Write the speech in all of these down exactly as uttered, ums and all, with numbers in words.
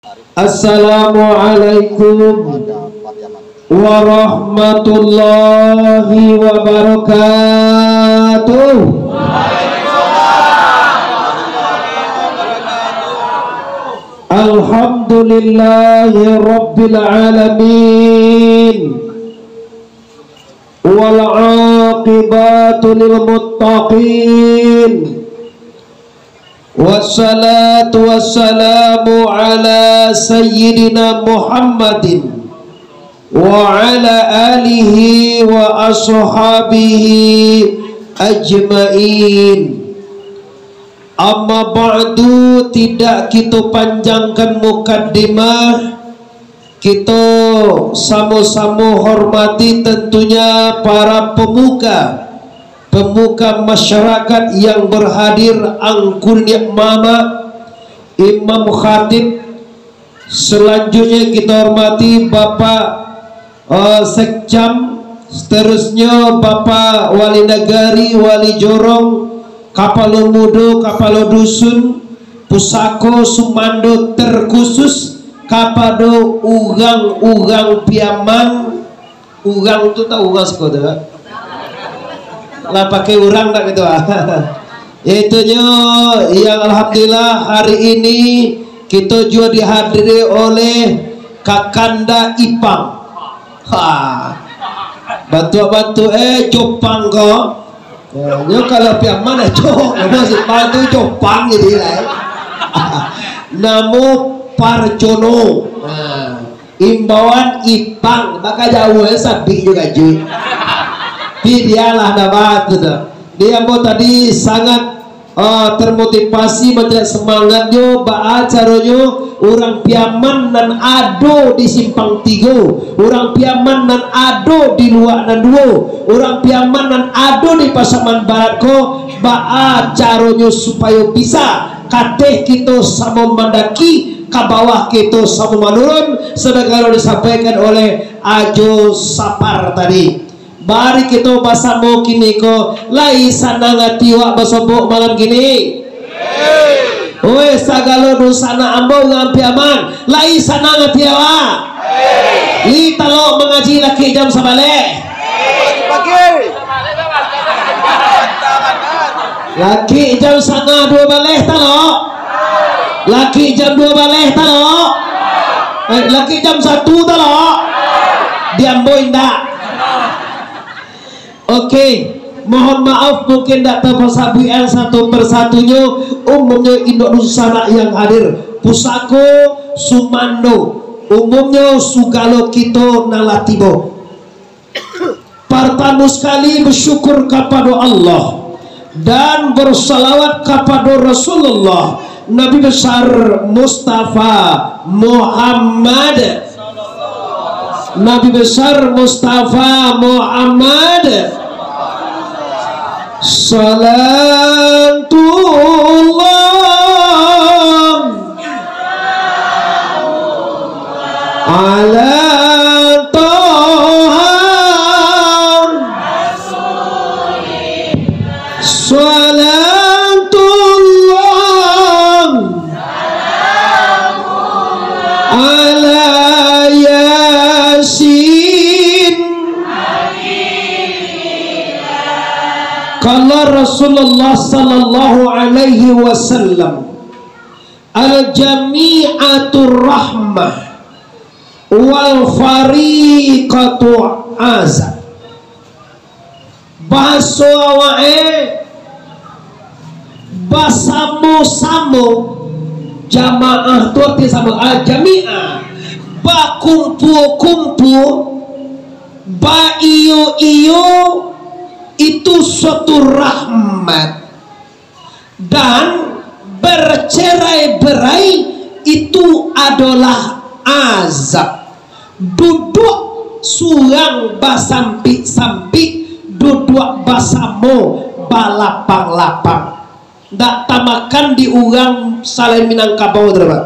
Assalamualaikum warahmatullahi wabarakatuh. Alhamdulillahi rabbil alamin. Wal aqibatu lil muttaqin. Wassalatu wassalamu ala sayyidina Muhammadin wa ala alihi wa ashabihi ajmain. Amma ba'du, tidak kito panjangkan mukaddimah, kito samo-samo hormati tentunya para pemuka, pemuka masyarakat yang berhadir, angku niniak mamak, imam khatib, selanjutnya kita hormati Bapak, eh, Sekcam, seterusnya Bapak Wali Nagari, Wali Jorong, Kapalo Mudo, Kapalo Dusun, Pusako, Sumando, terkhusus kapado urang-urang Piaman, urang tu tahu urang siko tu, kan? Lah pakai urang tak gitu, ah? Itunyo yang alhamdulillah hari ini kito juo dihadiri oleh Kakanda Ipang. Ha. Bantuak-bantuak, eh, Jopang ko. Oh, nyo kalau Piaman, eh, Cok. Namo si Ipang tu Jopang jadi lah, eh. Namo Parjono. Nah. Imbauan Ipang, maka jauah, eh, sabik jo gaji. Tapi dialah dah batu tu. Dia ambo tadi sangat, ah, termotivasi, banyak semangatnyo, baa caronyo urang Piaman nan ado di Simpang Tigo, urang Piaman nan ado di Luak Nan Duo, urang Piaman nan ado di Pasaman Barat ko, baa caronyo supayo bisa, kateh kito samo mandaki, ka bawah kito samo manurun, sabagaimana disampaikan oleh Ajo Sapar tadi. Mari kito basamo kini ko, lai sanang ati awak basobok malam kini? Oi, sagalo dunsanak ambo urang Piaman, lai sanang ati awak? Lai talok mangaji laki jam sabaleh? Laki jam sangah duo baleh talok? Laki jam duo baleh talok? Eh, laki jam satu talok? Di ambo indak. Oke, mohon maaf mungkin dak tapasabuikan satu persatunyo, umumnyo induak dunsanak yang hadir, pusako, sumando, umumnyo sugalo kito nan lah tibo. Partamo sakali basyukur kapado Allah dan bersalawat kapado Rasulullah Nabi Besar Mustafa Muhammad. Nabi Besar Mustafa Muhammad. Salatullah ala Toha. Salatullah ala Yasin. Qala Rasulullah sallallahu alaihi wasallam, "Al-jami'atu rahmah, wal fariqatu azab." Bahaso awak e, basamo-samo, jamaah tu arti samo, al-jami'ah, bakumpua-kumpua, baiyo-iyo, itu suatu rahmat. Dan bercerai-berai itu adalah azab. Duduak surang basampik-sampik, duduak basamo balapang-lapang. Ndak tamakan di urang salain Minangkabau tu, Pak.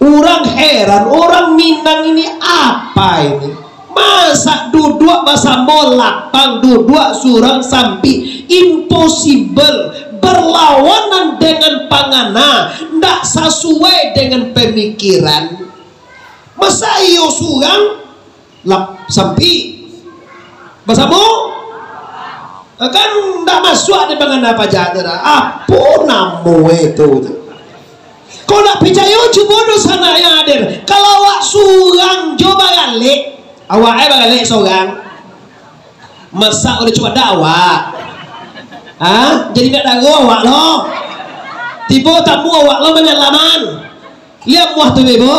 Urang heran, urang Minang ini apa ini? Masa duduak basamo lapang, duduak surang sampik? Impossible. Berlawanan dengan pangana, ndak sasuai dengan pemikiran. Masa iyo surang, lap-, sampi. Basamo? Kan ndak masuak di pangana paja tu dah. Apo namo itu tu? Kok ndak picayo, cubo dunsanak yang hadir. Kalau awak surang jo baralek, awak ai baralek surang. Masa udah cubo dak awak? Ha? Jadi ndak daro awak lo. Tibo tamu awak lo manyalaman. Liek muah tu, Ibu.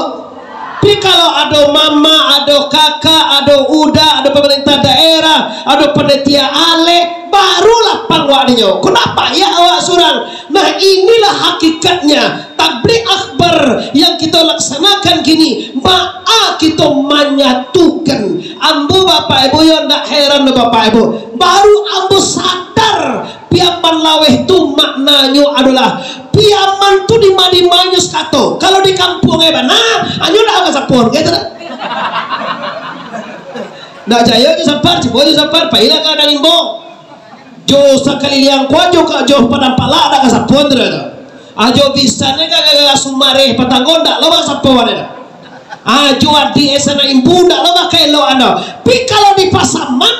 Tapi kalau ado mama, ado kaka, ado uda, ado pemerintah daerah, ado panitia alek, baru lapang awak dinyo. Kok ndak payah awak surang? Nah, inilah hakikatnya tabligh akbar yang kita laksanakan kini. Baa kita manyatukan. Ambo, Bapak Ibu, yo ndak heran doh, Bapak Ibu. Baru ambo sadar, Piaman Laweh tu maknanyo adolah, Piaman tu dima-dimanyo sakato. Kalau di kampuang ai bana, anyo ndak ka sapoan, gitu dah. Ndak jayo jo sapar, cubo jo sapar, pailah ka Dangimbong. Jo sakaliliang ko ajo ka jo Padang Palak, ndak ka sapoan tu dah. Ajo bisan ka, ka, ka Sumareh Patanggo, ndak lo ka sapoan dah. Ah, jo adiak sanak imbu ndak lo bakailok ando. Pi kalau di Pasaman,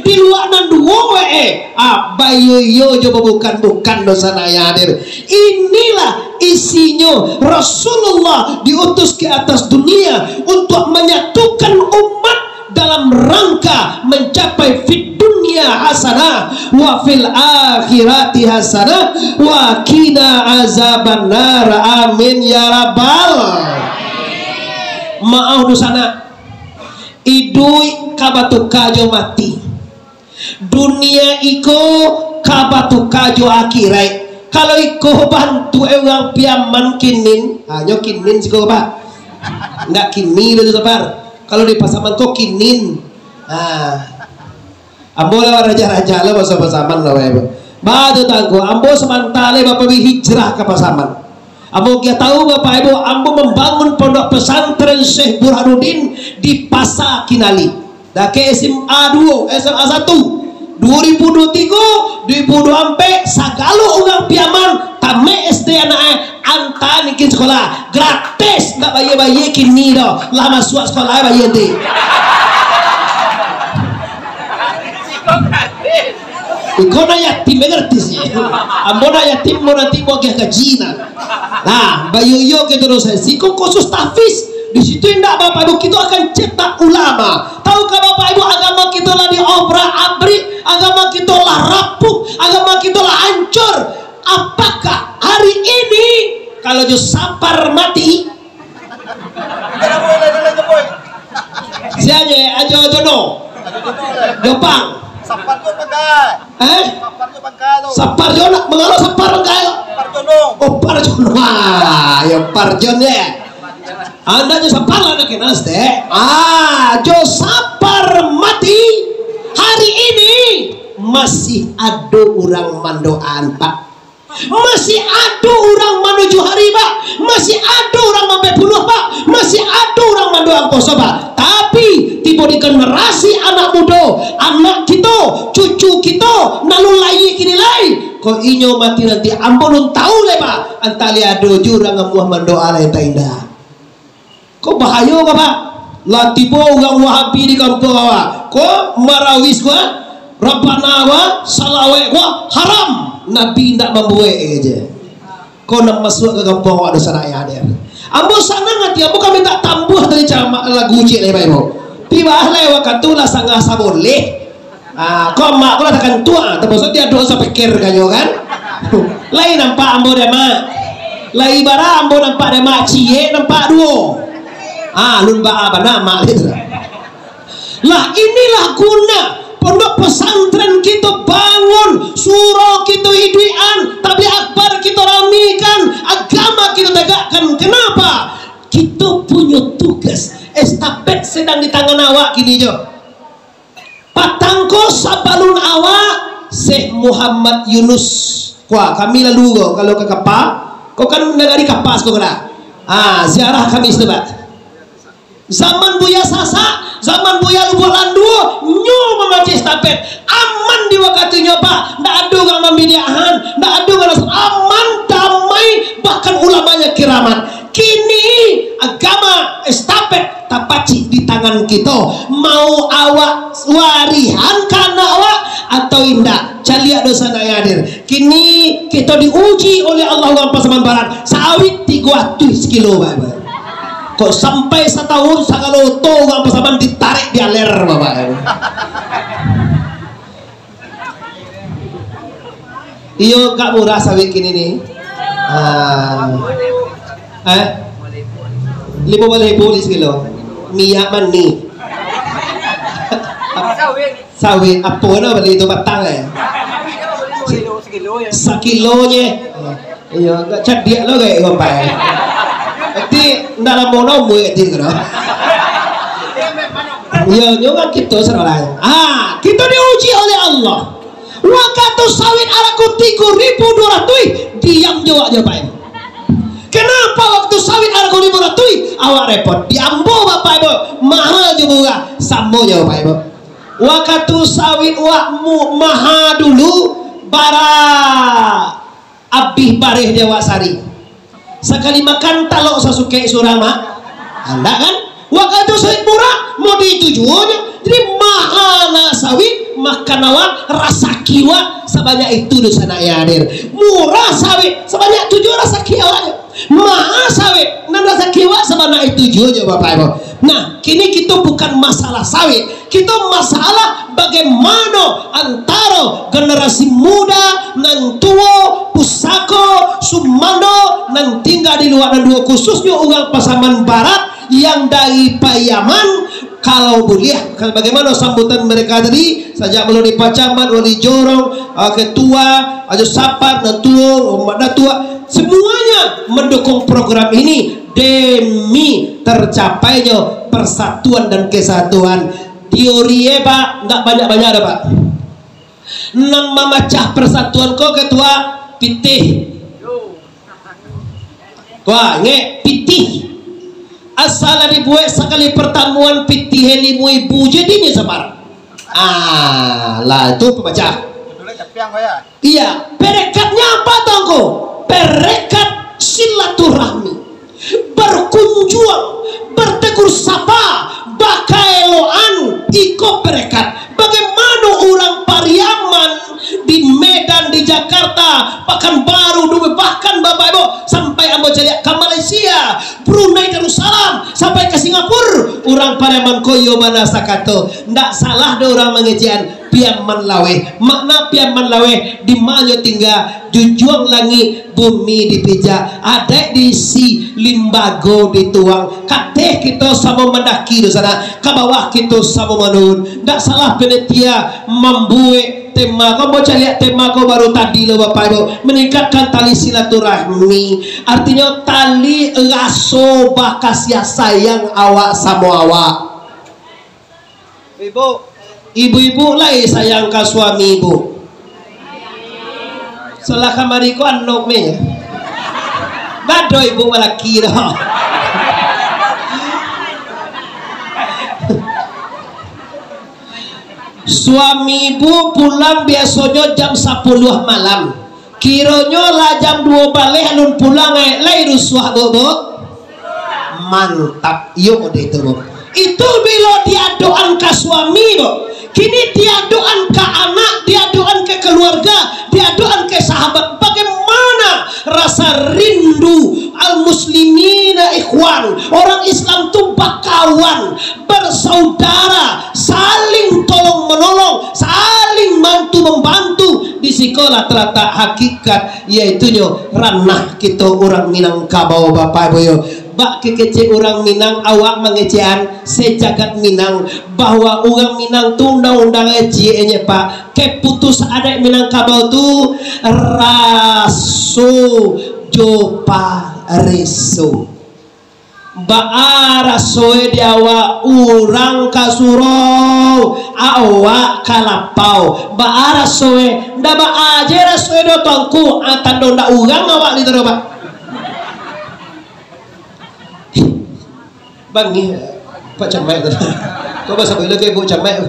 di luak nan duo we, ah, bayo-iyo jo babukan-bukan dosa nan hadir. Inilah isinyo Rasulullah diutus ke atas dunia untuk menyatukan umat dalam rangka mencapai fid dunya hasanah wa fil akhirati hasanah wa qina azabannar. Amin ya rabbal. Maaf dunsanak, iduik ka batuka jo mati. Dunia iko ka batuka jo akhirat. Kalau iko bantuak urang Piaman kinin, ha, nyo kinin siko, Pak. Ndak kini doh tu, Pak. Kalau di Pasaman ko kinin. Ha. Ambo lah raja-raja lah baso Pasaman lah, Bapak Ibu. Ba tu tangko, ambo samanta lai Bapak Ibu hijrah ka Pasaman. Ambo kini tahu, Bapak Ibu, ambo mambangun pondok pesantren Syekh Burhanuddin di Pasa Kinali. Dakek S M A duo, S M A satu. Dua ribu dua tiga, dua ribu dua ampek, sagalo urang Piaman, tamat S D anak ai, anta naikin sekolah. Gratis, ndak bayia-bayia kini doh. Lah masuak sekolah, bayia nanti. Iko nak yatim, gratis. Ambo nak yatim, ambo nanti ambo agiah gaji nah. Nah, bayo-iyo kito doh, siko khusus tahfiz. Di situ indak, Bapak Ibu, kito akan cetak ulama. Tahukah Bapak Ibu, agama kito lah diobrak-abrik, agama kito lah rapuh, agama kito lah hancur. Apakah hari ini kalau jo Sapar mati, Sia je, Ajo Jono. Jopang. Sapar tu pangkai. Eh? Sapar tu pangkai tu. Sapar Jono, mangalo Sapar pangkai tu? Parjono. Oh, Parjono. Ah, ya Parjon ya. Anda jo Sapar lah nak kenal, Stek. Ah, jo Sapar mati, hari ini masih ado urang mandoaan, Pak. Masih ado urang manuju hari, Pak. Masih ado urang mampek puluah, Pak. Masih ado urang mandoaan poso, Pak. Tapi, tibo di generasi anak mudo, anak kito, cucu kito, nan alun lahia kini lai, kok inyo mati nanti, ambo alun tahu lai, Pak. Antah lai ado juo urang amuah mandoa lai, antah indak. Ko bahayo ko, Pak. Lah tibo urang Wahabi di kampuang awak. Ko marawis ko, Rabbana ko, salawek ko, haram. Nabi indak mambuek, kecek. Ko nan masuak ka kampuang awak dosa rakyat dia. Ambo sanang ati, ambo ka mintak tambuah tadi caramah lagu ciek lai, Pak Ibu. Tibo lah wakatu lah sangah saboleh. Ah, ko mak ko lah takantuak, ah, tapaso tiado sapeker kanyo kan. Lai nampak ambo dek mak. Lai bara ambo nampak dek mak, ciek nampak duo. Ah, alun baa bana mak lai tu. Lah inilah guna pondok pesantren kito bangun, surau kito iduikan, tabligh akbar kito ramikan, agama kito tagakkan. Kenapa? Kito punyo tugas, estafet sedang di tangan awak kini jo. Patang ko sabalun awak, Syekh Muhammad Yunus. Kuah, kami lalu ko, kalau ka Kapa, ko kan nagari Kapas ko kan. Ah, ziarah kami situ, Pak. Zaman Buya Sasak, Zaman Buya Lubuak Landu, nyo mamakai estafet. Aman di wakatu nyo, Pak. Ndak ado urang mambidiahan, ndak ado urang aman, damai, bahkan ulamanya kiramat. Kini agama estafet tapacik di tangan kito. Mau awak warihan ka anak awak atau indak? Caliak dosa nan hadir. Kini kito diuji oleh Allah, urang Pasaman Barat. Sawit tigo ratuih sakilo, Bapak. Kok sampai satahun sagalo oto urang Pasaman ditarik di aler, Bapak. Iyo, agak murah sawit kini ni. Ah. Eh? Limo baleh ribu di sakilo. Minyak manih. Sawit, apo nak bali tu batang, eh? Sakilo je. Iyo, agak cadiak lo gaya urang pai. Nanti ndak lamo lah umur nanti tu. Iyo, nyo urang kito saudara. Ah, kito diuji oleh Allah. Wakatu sawit arago tigo ribu duo ratuih, diam jo awak jo, Pak Ibu. Kenapa waktu sawit arago limo ratuih, awak repot? Di ambo, Bapak Ibu, maha jo murah, samo jo, Bapak Ibu. Wakatu sawit wak mu-, maha dulu, bara abih bareh di awak sari. Sakali makan talok sasukek surang, Mak. Andak kan? Wakatu sawit murah, mau di itu juo nyo. Jadi, maha na sawit, makan awak, rasaki awak sabanyak itu, dunsanak yang hadir. Murah sawit, sabanyak tu juo rasaki awak nyo. Maha sawit, nan rasaki awak sabanyak itu juo nyo, Bapak Ibu. Nah, kini kito bukan masalah sawit, kito masalah bagaimana antaro generasi muda, nan tuo, pusako, sumando, nan tingga di lua nan duo, khususnyo urang Pasaman Barat yang dari Pariaman, kalau buliah, kalau bagaimana sambutan mereka tadi, sajak mulai di Pacamat, Wali Jorong, ah, ketua, Rajo Sapat, nan tuo, Mak Datuak, semuanya mendukung program ini demi tercapainyo persatuan dan kesatuan. Teori e, Pak, ndak banyak-banyak doh, Pak. Nan mamacah persatuan ko, ketua, pitih. Wah, ngek, pitih. Asal lah dibuek sakali pertamuan, pitih limo ribu, jadinyo sabar. Ah, lah, itu pemacah. Iya, perekatnya apa, Tuanku? Perekat silaturahmi, berkunjuang, bertegur sapa, bakaeloan, iko perekat. Bagaimana urang Pariaman di Medan, di Jakarta, Pakanbaru, Dubai, bahkan, Bapak Ibu, sampai ambo caliak ka Malaysia, Brunei Darussalam, sampai ka Singapura, urang Pariaman ko iyo bana sakato. Ndak salah doh urang mangecekan. Piaman Laweh. Makna Piaman Laweh, di ma nyo tingga, jujuang langik, bumi dipijak, adaik diisi, limbago dituang. Ka ateh kito samo mandaki, dunsanak, ka bawah kito samo manurun. Ndak salah panitia mambuek tema ko, ambo caliak tema ko baru tadi lo, Bapak Ibu, meningkatkan tali silaturahmi, artinyo tali raso bakasiah sayang awak samo awak. Ibu. Ibu-ibu lai sayang ka suami ibu. Salah kamari ko anok me. Bado ibu balaki doh. Suami ibu pulang biasonyo jam sapuluah malam. Kironyo lah jam duo baleh alun pulang, eh, lai rusuah, Bu, Bu? Mantap, iyo model itu, Bu. Itu bilo diadokan ka suami, Bu. Kini diadokan ka anak, diadokan ka kaluarga, diadokan ka sahabat. Bagaimana rasa rindu al-muslimina ikhwan, orang Islam tu bakawan, bersaudara, saling tolong menolong, saling bantu membantu. Di sikolah terletak hakikat, yaitunyo ranah kito urang Minangkabau, Bapak Ibu yo. Bak kekecek urang Minang, awak mangecekan sejagat Minang, bahwa urang Minang tu undang-undang ciek e, Pak. Keputus adaik Minangkabau tu raso jo pareso. Baa raso e di awak, urang ka surau, awak ka lapau. Baa raso e, ndak baa je raso e doh, Tuanku. Ah, tando ndak urang awak di tu doh, Pak. Bangih, Pak Camat tu. Coba sampai lagi buat camat.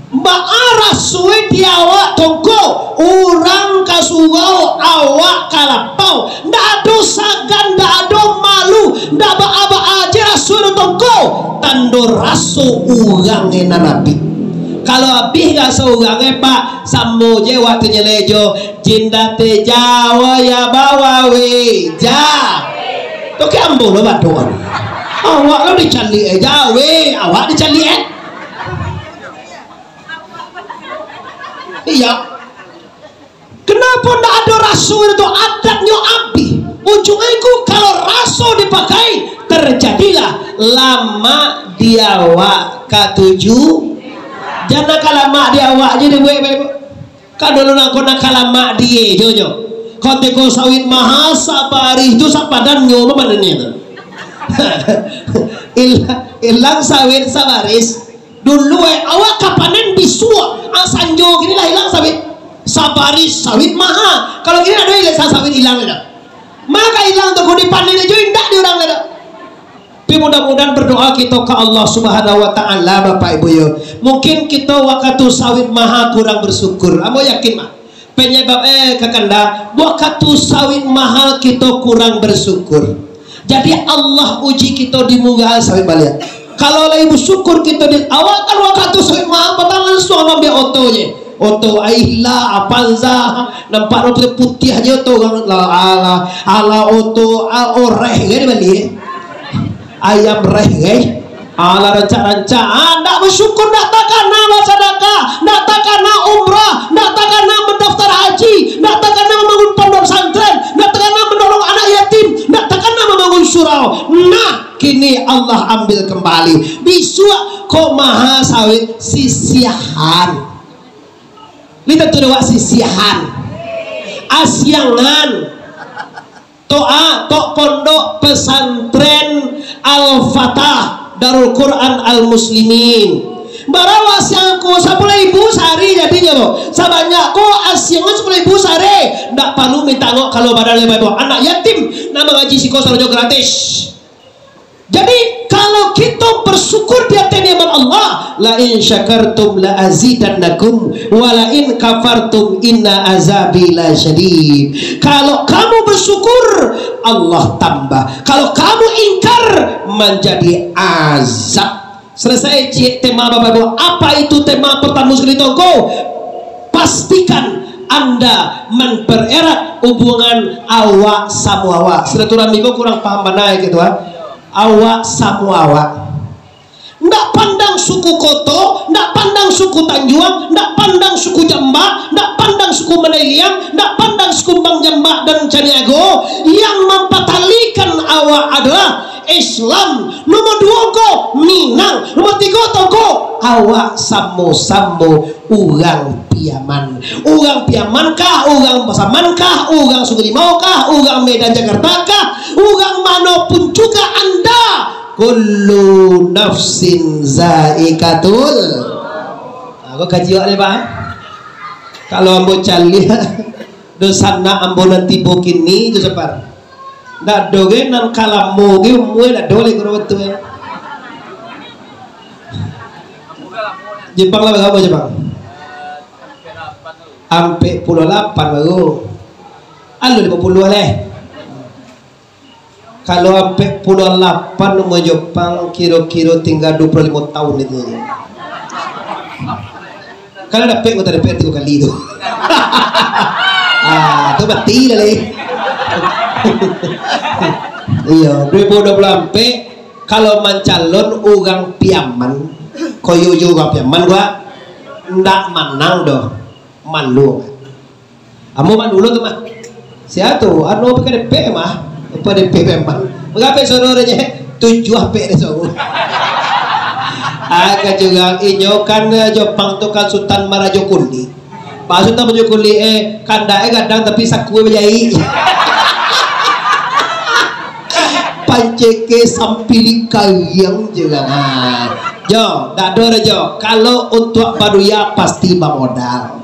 Baa rasoi di awak tongko, urang ka surau awak ka lapau, ndak ado sagan, ndak ado malu, ndak baa-baa je rasoi do tongko, tando raso urang nan abih. Kalau abih raso urang, eh, Pak, samo je waktunyo lejo, jin date jawa ya bawa we, ja. Toke ambo lo badoa. Awak lo dicaliak, eh, jawe, awak dicaliak, eh. Iya. Kenapo ndak ado raso itu? Adatnyo abih. Ujuang iku kalau raso dipakai, terjadilah lamak di awak katuju. Jan ka lamak di awak je dibuek bae. Kan dulu nangko nak ka lamak die jo nyo. Kau teko sawit maha sabarih tu sapadannyo mamanannyo tu. Il-, ilang sawit sabarih. Dulu, eh, awak ka panen bisuak, ah, sanjo kini lah ilang sawit. Sabarih sawit maha. Kalau kini ado ilang sa-, sawit ilang dah. Maka ilang tu kau dipanen aja indak di urang dah. Tapi mudah-mudahan berdoa kita ke Allah Subhanahu wa Ta'ala, Bapak Ibu yo. Mungkin kita waktu sawit maha kurang bersyukur. Ambo yakin mah. Penyebab, eh, kakanda, waktu sawit maha kita kurang bersyukur. Jadi Allah uji kita di murah sawit baliak. Kalau lai bersyukur kita di awal kan waktu sawit maha, patang langsung ambiak oto je. Oto Ayla, Avanza, nampak oto putih je oto urang lah, ala, ala oto, ah, oreh je dibali. Ayam reh, eh. Alah, rancak-rancak. Ah, ndak bersyukur, ndak takana basadakah, ndak takana umrah, ndak takana mendaftar haji, ndak takana membangun pondok pesantren, ndak takana menolong anak yatim, ndak takana membangun surau. Nah, kini Allah ambil kembali. Bisuak ko maha sawit sisiahan. Ni tantu dek awak sisiahan. Asiangan. Toa, tok pondok pesantren Al-Fatah Darul Quran Al-Muslimin. Bara asiang ko sapuluah ribu sahari jadinyo ko. Sabanyak ko asiangan sapuluah ribu sahari. Ndak paralu minta angok kalau badan lebai bawah. Anak yatim nan mangaji siko sadonyo gratis. Jadi, kalau kita bersyukur di atas nikmat Allah, "La in syakartum la azidannakum, wa la in kafartum inna azabi la syadid." Kalau kamu bersyukur, Allah tambah. Kalau kamu ingkar, menjadi azab. Selesai ciek tema Bapak Ibu. Apa itu tema pertama sekali tongko? Pastikan anda mempererat hubungan awak samo awak. Silaturahmi ko kurang paham bana ya gitu, ah. Awak samo awak. Ndak pandang suku Koto, ndak pandang suku Tanjuang, ndak pandang suku Jambak, ndak pandang suku Mandai Liang, ndak pandang suku Bang Jambak dan Caniago. Yang mampatalikan awak adalah Islam. Nomor duo ko Minang. Nomor tigo tongko awak samo-samo urang Piaman. Urang Piaman kah, urang Pasaman kah, urang Sungai Limau kah, urang Medan Jakarta kah, urang mano pun juga anda, kullu nafsin zaikatul. Aku kaji awak ni, Pak. Kalau ambo caliak, dosa nak ambo nan tibo kini tu, Sapar. Ndak ado ge nan ka lamo ge umua, ndak ado lai kuro batua. Jepang lah bara Jepang? Ampek puluah lapan baru. Alun limo puluah leh. Kalau ampek puluah lapan umua Jepang, kiro-kiro tingga duo puluah limo taun itu. Kalau dapek anggota D P R tigo kali tu. Ah, tu mati lah lai. Iyo, duo ribu duo puluah ampek, kalau mancalon urang Piaman, koyo jo urang Piaman gua, ndak manang doh, malu. Ambo mah dulu tu mah. Sia tu? Anu, P K D P mah. P K D P memang. Barapo suaro dia? Tujuah pek dia suaro. Ah, ka curang. Inyo kan, eh, Jepang tu kan Sutan Marajo Kulik. Pak Sutan Marajo Kulik, eh, kandak eh gadang tapi saku eh bajaik. Pancake sampilik kariang je lah. Ah. Jo, dak ado dah, Jo. Kalau untuak baduya pasti bamodal.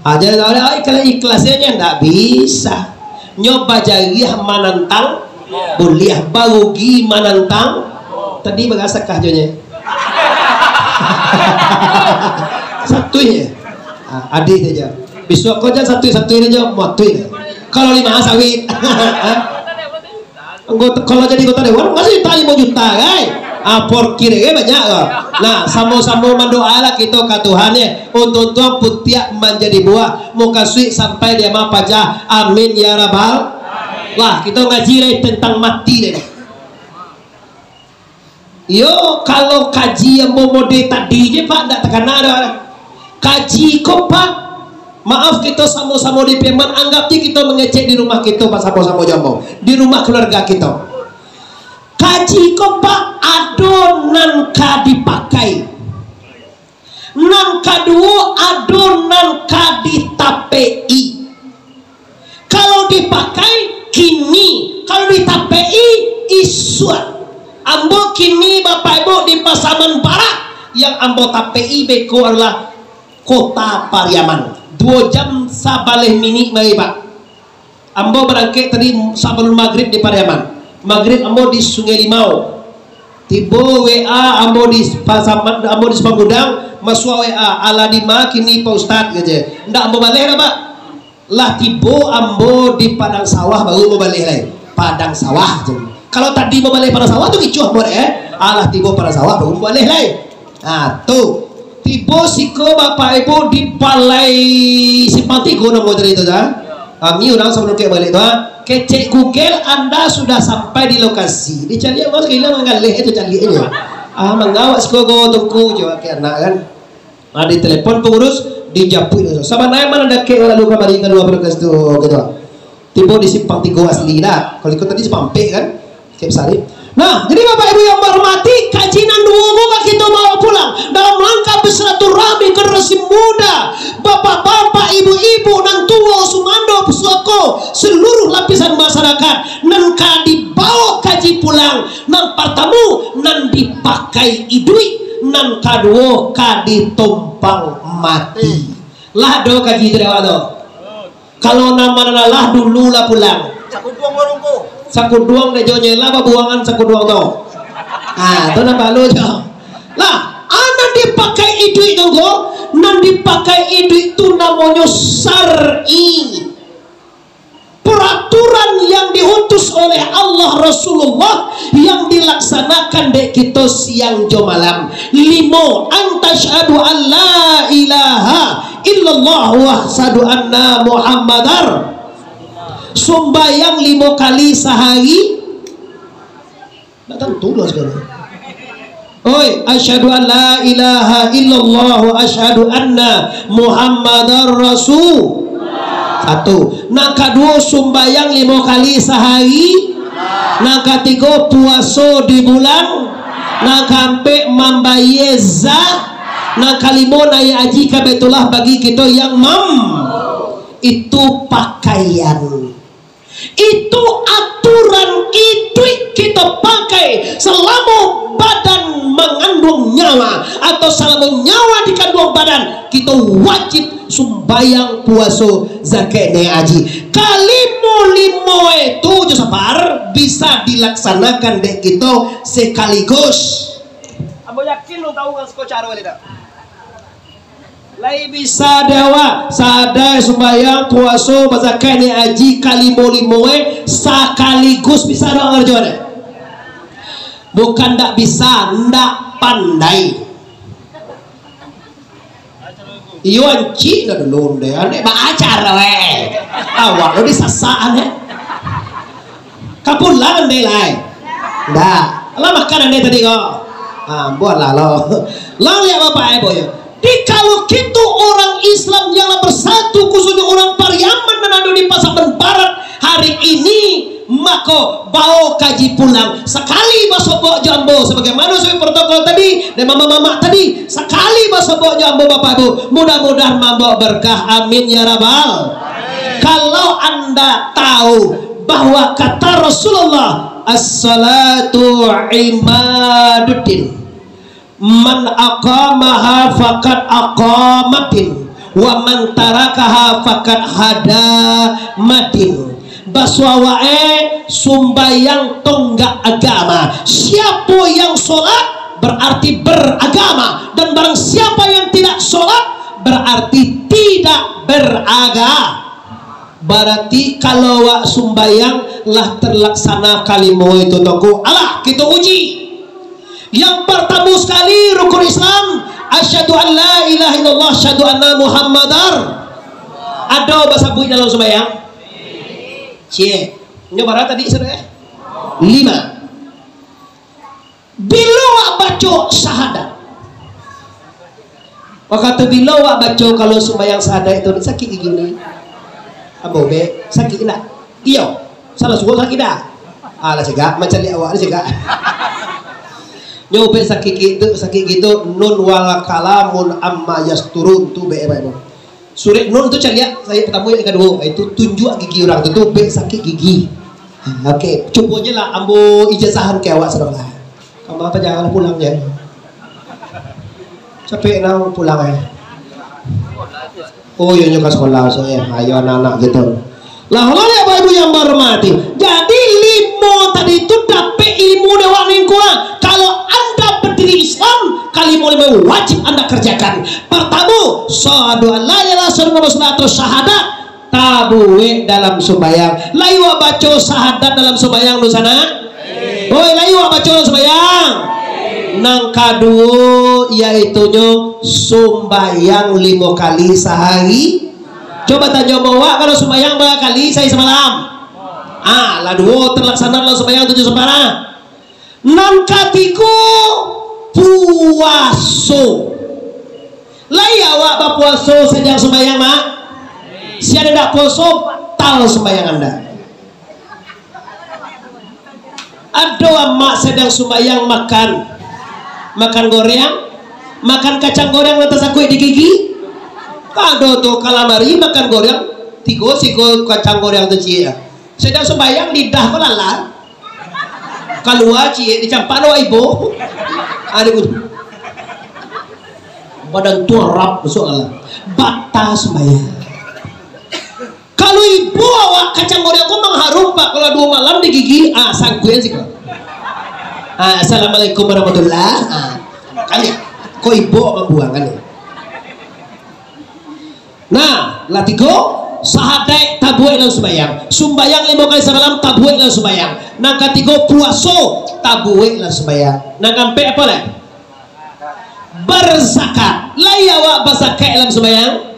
Ah, jadi, kalau ikhlas-ikhlasnyo ndak bisa. Nyo bajariah manantang buliah, barugi manantang. Tadi bagasakah jo nyo? Satuih je. Ah, adih saja. Bisuak ko jan satuih-satuih je, matuih. Kalau lima sawit. Anggota, kalau jadi anggota dewan, masih juta, lima juta, kan? Ah, porkir, eh, banyak ko. Nah, samo-samo mandoalah kito ka Tuhan, ya. Untuang-untuang putiak manjadi buah, mukasuik sampai di ama paja. Amin, ya rabbal. Lah, kito ngaji lai tentang mati lai. Iyo, kalau kaji ambo mode tadi je, Pak, ndak takana doh. Kaji ko, Pak, maaf, kito samo-samo di Piaman, anggap je kito mangecek di rumah kito, Pak, samo-samo jo ambo. Di rumah keluarga kito. Kaji ko, Pak, ado nan ka dipakai. Nan kaduo, ado nan ka ditapek-i. Kalau dipakai, kini. Kalau ditapek-i, isuak. Ambo kini, Bapak Ibu, di Pasaman Barat. Yang ambo tapek-i beko adalah Kota Pariaman. Duo jam sabaleh minik mari, Pak. Ambo barangkek tadi sabalun magrib di Pariaman. Magrib ambo di Sungai Limau. Tibo W A ambo di Pasaman, ambo di Simpang Gudang, masuak W A, "Alah di ma kini, Pak Ustad?" kato. Ndak ambo baleh lah, Pak. Lah tibo ambo di Padang Sawah, baru ambo baleh lai. Padang Sawah tu. Kalau tadi ambo baleh Padang Sawah tu kicuah ambo, eh. Alah tibo Padang Sawah, baru ambo baleh lai. Ah, tu. Tibo siko Bapak Ibu di Balai Simpang Tigo namo tadi tu, kan? Kami urang sabalun kek baliak tu, ah. Kecek Google, anda sudah sampai di lokasi. Dicaliak, Bos, gila manggaleh itu caliak ini. Ah, mangawak siko go tungku, jawab ke anak, kan? Ah, ditelepon pengurus, dijapuik langsung. Sabananyo ma nan dakek lalu kamari ka dua lokasi tu, gitu. Tibo di Simpang Tigo asli lah. Kalau iko tadi Simpang Ampek, kan? Kek Sarip. Nah, jadi Bapak Ibu yang bahormati, kaji nan duo ko ka kito bawa pulang dalam rangka bersilaturahmi generasi muda, bapak-bapak, ibu-ibu, nan tuo, sumando, pusako, seluruh lapisan masyarakat, nan ka dibawa kaji pulang. Nan partamo, nan dipakai iduik, nan kaduo, ka ditompang mati. Lah ado kaji tu dek awak tu? Kalau nan manalah dulu lah pulang. Sakuduang warung ko. Sakuduang dek jo nyela babuangan sakuduang tu. Ah, tu nan balu jo. Lah, ah, nan dipakai iduik tu ko, nan dipakai iduik tu namonyo syar'i. Peraturan yang diutus oleh Allah, Rasulullah, yang dilaksanakan dek kito siang jo malam. Limo, an tasyhadu an la ilaha illallah wahsyadu anna Muhammadar. Sumbayang limo kali sahari. Ndak tantu lah sagalo. Oi, asyhadu an la ilaha illallah wa asyhadu anna Muhammadar Rasul. Satu. Nan kaduo, sumbayang limo kali sahari. Nan katigo, puaso di bulan. Nan kaampek, mambayie za-. Nan kalimo, naiak haji ka Baitullah bagi kito yang mam-, itu pakaian. Itu aturan iduik kito pakai salamo badan manganduang nyawa, atau salamo nyawa dikanduang badan, kito wajib sumbayang, puaso, zakat, naiak haji. Kalimo-limo itu jo sabar bisa dilaksanakan dek kito sekaligus. Ambo yakin lo tahu kan siko caro, Lida. Lai bisa dek awak, sadai sumbayang, puaso, bazakat, naiak haji, kalimo-limo e sakaligus bisa dek awak ngarjo e? Bukan ndak bisa, ndak pandai. Iyo, ancik ndak dulu deh, anek baacar we. Awak lo disasak anek. Ka pulang ande lai? Ndak. Lah makan ande tadi ko? Ah, buatlah lo. Lah liek bapak ibu yo. Di kalau kito orang Islam yang lah bersatu, khususnya orang Pariaman nan ado di Pasaman Barat hari ini, mako bao kaji pulang. Sakali basobok jo ambo, sebagaimana sesuai protokol tadi, dan mamak-mamak tadi, sakali basobok jo ambo, Bapak Ibu, mudah-mudahan mambawa berkah. Amin ya rabbal. Kalau anda tahu bahwa kata Rasulullah, "As-salatu imaduddin, man aqamaha faqad aqamatin, wa man tarakaha faqad hadamatin." Baso awak, eh, sumbayang tonggak agama. Siapo yang solat, bararti baragama. Dan barang siapa yang tidak solat, bararti tidak beraga-, bararti kalau awak sumbayang, lah terlaksana kalimo itu, Tuangku. Alah, kito uji. Yang partamo sakali rukun Islam, asyhadu an la ilaha illallah, asyhadu anna Muhammadar. Ado basabuik dalam sumbayang? Ciek. Nyo bara tadi, saudara? Lima. Bilo awak baco syahadat? Wakatu bilo awak baco kalau sumbayang syahadat itu, sakik gigi ni? Ambo be, sakik indak? Iyo, salah suruah sakik dah. Alah cegak, macam liak awak ni cegak. Nyo be sakik gitu, sakik gitu, nun wal kalamun amma yasturun tu be, Bapak Ibu. Surek nun tu caliak, ayat partamo, ayat kaduo, itu tunjuak gigi urang tu, tu be sakik gigi. Ha, oke, cubo je lah ambo ijazahan ka awak sadolah. Kama apo jangan pulang je. Capek nang pulang eh. Oh, iyo nyo ka sekolah, so, eh, ayo anak-anak gitu. Lah, lah, Bapak Ibu yang bahormati. Jadi, limo tadi tu dapek ilmu dek awak ningkuang. Kalau anda berdiri Islam, kalimo-limo wajib anda kerjakan. Pertamo, syahadu an la ilaha illallah, syahadu Muhammad rasulullah atau syahadat, tabuek dalam sumbayang. Lai awak baco syahadat dalam sumbayang tu sanak? Oi, lai awak baco dalam sumbayang? Nan kaduo, yaitunyo sumbayang limo kali sahari. Cubo tanyo, awak kalau sumbayang bara kali sahari samalam? Ah, lah duo terlaksana dalam sumbayang tujuah sempara. Nan katigo, puaso. Lai awak bapuaso sadang sumbayang, Mak? Sia indak puaso, batal sumbayang anda. Ado amak sadang sumbayang makan, makan goreng, makan kacang goreng nan tasakuik di gigi. Ado tu kalamari makan goreng, tigo siko kacang goreng tu ciek. Sadang sumbayang lidah ko lalat. Kalua ciek dicampak lo ibo. Ado badan tu rap masuk dalam. Batal sumbayang. Kalau ibo awak kacang goreng ko mangharum, Pak, kalau duo malam di gigi, ah, sangkuian siko. Ah, assalamualaikum warahmatullah. Ah, kan ya? Ko ibo mambuang kan ya? Nah, lah tigo, sahadaik tabuek dalam sumbayang. Sumbayang limo kali samalam tabuek dalam sumbayang. Nan katigo puaso tabuek dalam sumbayang. Nan kaampek apo lai? Berzakat. Lai awak bazakat dalam sumbayang?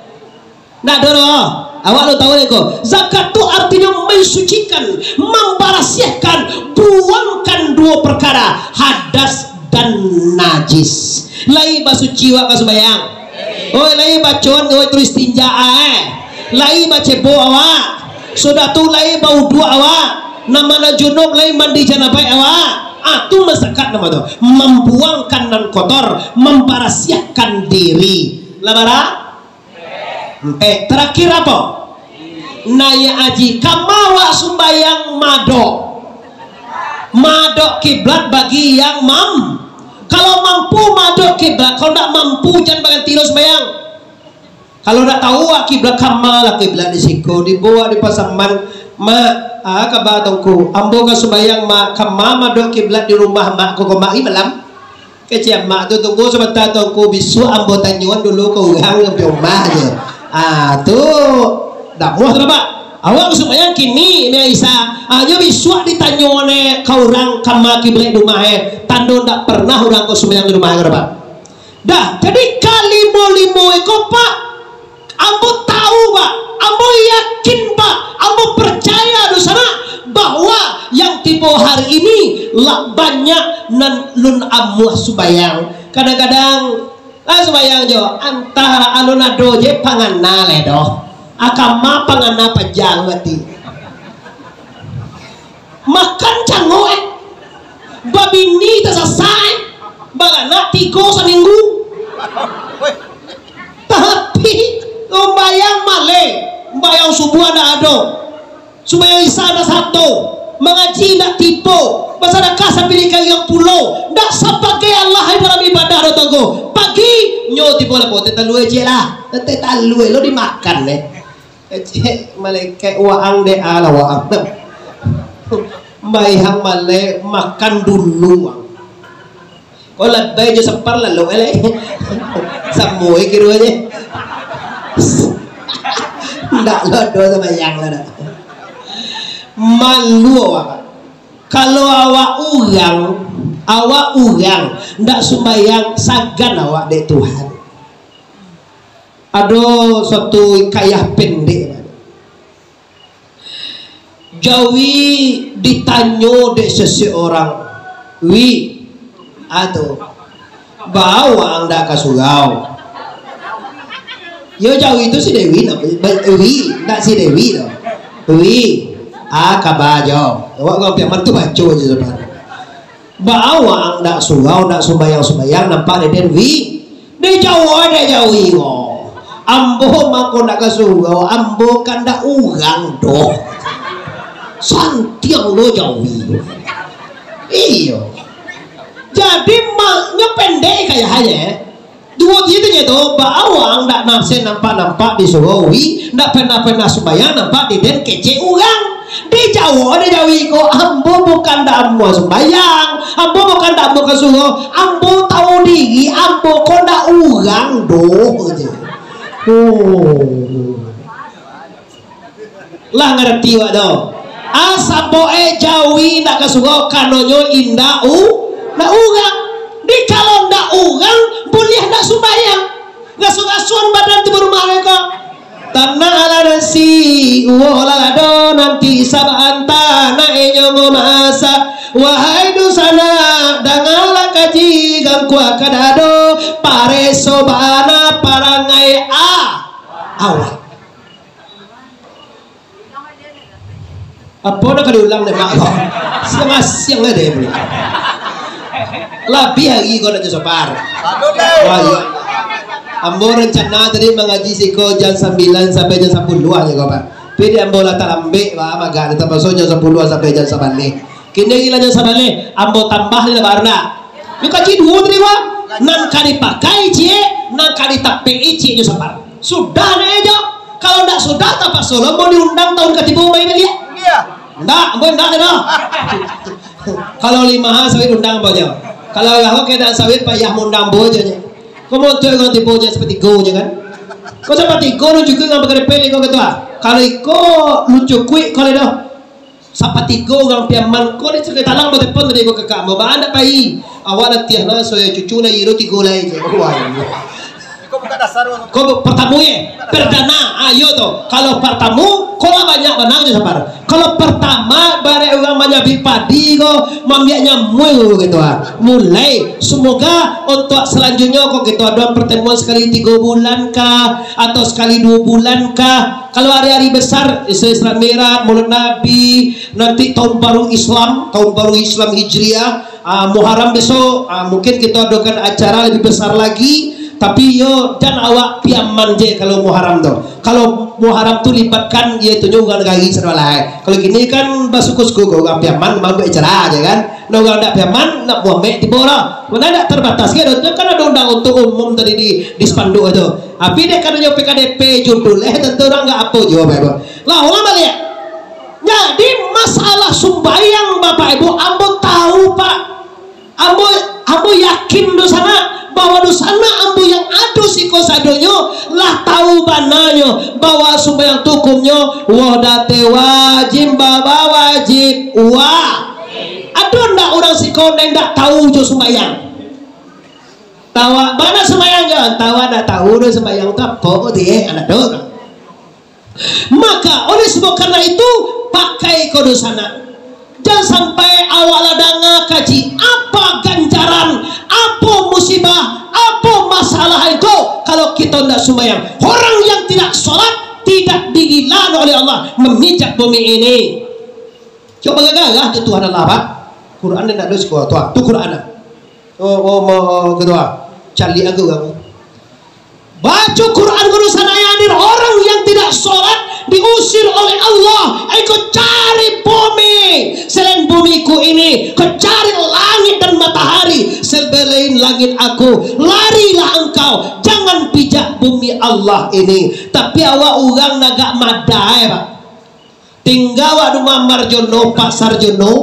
Ndak ado doh. Awak lo tahu lai ko. Zakat tu artinyo mensucikan, membarasiahkan, buangkan duo perkara, hadas dan najis. Lai basuci awak ka sumbayang? Oi, lai bacoan, oi, tu istinja, eh. Lai bacebok awak. Sudah tu lai bauduak awak. Nan ma nan junub lai mandi janabaik awak. Ah, tu mazakat namo tu. Membuangkan nan kotor, membarasiahkan diri. Lah bara? Ampek. Terakhir apo? Naiak haji. Kama awak sumbayang madok? Madok kiblat bagi yang mam-, kalau mampu madok kiblat, kalau ndak mampu jan baganti lo sumbayang. Kalau ndak tahu awak kiblat, kama lah kiblat di siko, dibaok di pasaman, Mak, ah, kaba Tuangku, ambo ka sumbayang, Mak, kama madok kiblat di rumah Mak ko, ko Mak, ih malam. Kecek amak tu, "Tunggu sabanta, Tuangku, bisuak ambo tanyoan dulu ka urang sampai rumah," je. Ah, tu damuah tu, Pak. Awak sumbayang kini, Umi Aisyah. Ah, nyo bisuak ditanyo ne ka urang kama kiblat rumah, eh. Tando ndak pernah urang ko sumbayang di rumah, ko, Pak. Dah, jadi kalimo-limo iko, Pak, ambo tahu, Pak. Ambo yakin, Pak. Ambo percaya, dunsanak, bahwa yang tibo hari ini lah banyak nan lun amuah sumbayang. Kadang-kadang, ah, sumbayang jo, antah alun ado je pangana lai doh. Akama pangana panjang berarti. Makan cangok, eh. Babini tasasa, eh. Baranak tigo saminggu. Tapi, sumbayang maleh, sumbayang subuah ndak ado, sumbayang isya ndak sato, mangaji ndak tibo, basadakah sabilin kaliang pulo, ndak sapagai Allah dalam ibadah do, Tuangku. Pagi, nyo tibo lah, pote talua ciek lah, pote talua lo dimakan, eh. Kecek malaikat, waang dek alah waang. Bayang malaikat makan dulu waang. Kok labai jo sapar lalu elai. Samua kiro aja. Ndak lo do sambayang lah dah. Malu awak. Kalau awak urang, awak urang ndak sumbayang, sagan awak dek Tuhan. Ado suatu hikayah pendek. Jawi ditanyo dek seseorang, "Wi, ado, baa waang ndak ka surau?" Yo, Jawi tu si Dewi, namo, Wi, ndak si Dewi tu. "Wi, a kaba jo?" Awak urang Piaman tu baco aja sabar. "Baa waang ndak surau, ndak sumbayang-sumbayang, nampak dek den, Wi?" Dijawab dek Jawi ko, "Ambo mangko ndak ka surau, ambo kan ndak urang doh." Santiang lo Jawi. Iyo. Jadi, ma-, nyo pendek kayaknyo. Duo tigo tu, "Baa waang ndak nase nampak-nampak di surau, Wi, ndak pernah-pernah sumbayang, nampak di den kecek urang?" Dijawab dek Jawi ko, "Ambo bukan ndak amuah sumbayang, ambo bukan ndak amuah ka surau, ambo tahu diri, ambo ko ndak urang doh," kecek. Oh. Lah ngarati awak tu. Asapo e Jawi ndak ka surau, kanonyo indak u-, ndak urang. Di kalau ndak urang, buliah ndak sumbayang. Raso-rasoan badan tu barumah ko. Tanah lah nasi, uwo lah ado, nanti sabanta nak inyo mamasak. Wahai dunsanak, dangalah kaji, gangkuah ka dado, pareso bana parangai a-, awak. Apo nak ka diulang dek mak ko? Siang-siang lah dek pulo. Labiah ari ko nak jo sapar. Wah, iyo. Ambo rencana tadi mangaji siko jam sambilan sampai jam sapuluah je ko, Pak. Tapi dek ambo lah talambek, Pak, mangko tapaso jam sapuluah sampai jam sabaleh. Kini lah jam sabaleh, ambo tambah ni lah baru nak. Yo kaji duo tadi, Pak. Nan ka dipakai ciek, nan ka ditapek-i ciek jo sapar. Sudah nyo jo. Kalau ndak sudah, tapaso lo ambo diundang tahun katigo mai baliak. Iya. Ndak, ambo ndak ado. Kalau limo ha sawit undang ambo jo. Kalau lah keadaan sawit payah maundang ambo jo nyo. Ko montok urang tibo jo sapatigo jo kan. Ko sapatigo lu cukuik urang bakarepel iko ketua. Kalau iko lu cukuik kalau dah. Sapatigo urang Piaman ko di Sungai Talang batelepon tadi ko kakak, "Mau baa ndak pai?" "Awak latiah lah, soalnya cucu lahia tigo lai," je. Wah, iyo. Ko buka dasar, Bang. Ko bu-, pertamo ye, perdana, ayo tu. Kalau pertamo, ko lah banyak bana jo sapar. Kalau pertama, barek urang manyabik padi ko, mambiak nyamua gitu ah. Mulai, semoga untuk selanjutnya ko gitu, ado pertemuan sekali tigo bulan kah, atau sekali duo bulan kah. Kalau hari-hari besar, Isra Mi'raj, Maulid Nabi, nanti tahun baru Islam, tahun baru Islam Hijriah, ah, Muharram besok, ah, mungkin kita adakan acara lebih besar lagi, tapi yo, jan awak Piaman je kalau Muharram tu. Kalau Muharram tu libatkan, yo, itu nyo urang nagari sadolah, eh. Kalau kini kan basuku-suku ko, urang Piaman mambuek acara je kan. Nah, urang dak Piaman, nak buek tibo lah. Mana dak terbatas kan, kan ado undang untuk umum tadi di, di spanduk tu. Tapi dek karanonyo P K D P judul, eh, tantu urang ndak apo juo, Bapak Ibu. Lah, ulang baliak. Jadi, masalah sumbayang, Bapak Ibu, ambo tahu, Pak. Ambo, ambo yakin dunsanak, bahwa dunsanak ambo yang ado siko sadonyo lah tahu bananyo bahwa sumbayang tu hukumnyo, wah, date wajib, baba wajib, wah. Ado ndak urang siko nan ndak tahu jo sumbayang? Tawa, bana sumbayang jo, tawa ndak tahu doh sumbayang tu apo, ti, eh, anak tu. Maka, oleh sebab karena itu, pakai ko dunsanak. Jan sampai awak lah danga kaji, apa ganjaran, apa musibah, apa masalah engkau kalau kita ndak sumbayang. Orang yang tidak sholat, tidak dirilai oleh Allah memijak bumi ini. Coba gagah tu Tuhan Allah, Pak. Quran ni ndak ada sekuat tu, tu Quran lah. Oh, oh, mo-, ketua. Caliak aku, kamu. Baco Quran guru sana yang hadir, orang yang tidak sholat diusir oleh Allah, iko cari bumi selain bumiku ini, ko cari langit dan matahari selain langit aku. Larilah Kau jangan pijak bumi Allah ini. Tapi awak urang nan agak madai, Pak. Tingga awak di rumah Marjono, Pak Sarjono,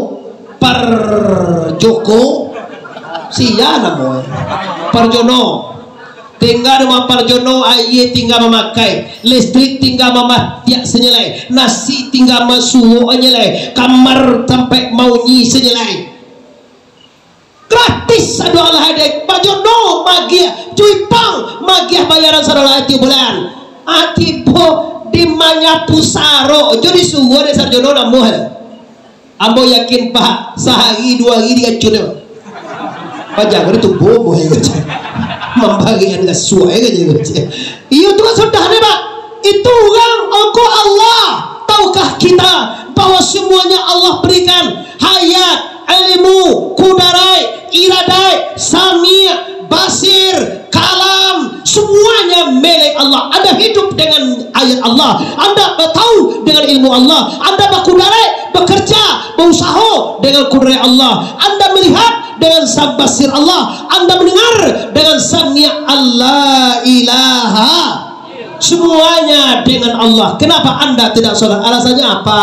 Parjoko, sia namo, Parjono. Tingga di rumah Parjono, aia tingga mamakai, listrik tingga mamatiak sanyalai, nasi tingga masuok sanyalai, kamar tampek maunyi sanyalai. Gratis, ado Allah hadir. Bajono magiah, juipang magiah bayaran sadolahe tiok bulan. Ah, tibo di manyapu sarok jo disuruah dek Sarjono namuah. Ambo yakin, Pak, sahari duo hari diacun, Pak. Paja ko ditumbuah buah, Pak. Mambarian gasuak, Pak. Iyo tu kan sudah ni, Pak. Itu urang engkau Allah. Tahukah kita bahwa semuanya Allah berikan? Hayat, ilmu, kudaraik, iradaik, sami', basir, kalam, semuanya milik Allah. Anda hidup dengan ayat Allah. Anda tahu dengan ilmu Allah. Anda bakudaraik, bekerja, berusaha dengan kudaraik Allah. Anda melihat dengan sam-, basir Allah. Anda mendengar dengan sami' Allah. Semuanya dengan Allah. Kenapa anda tidak sholat? Alasannya apa?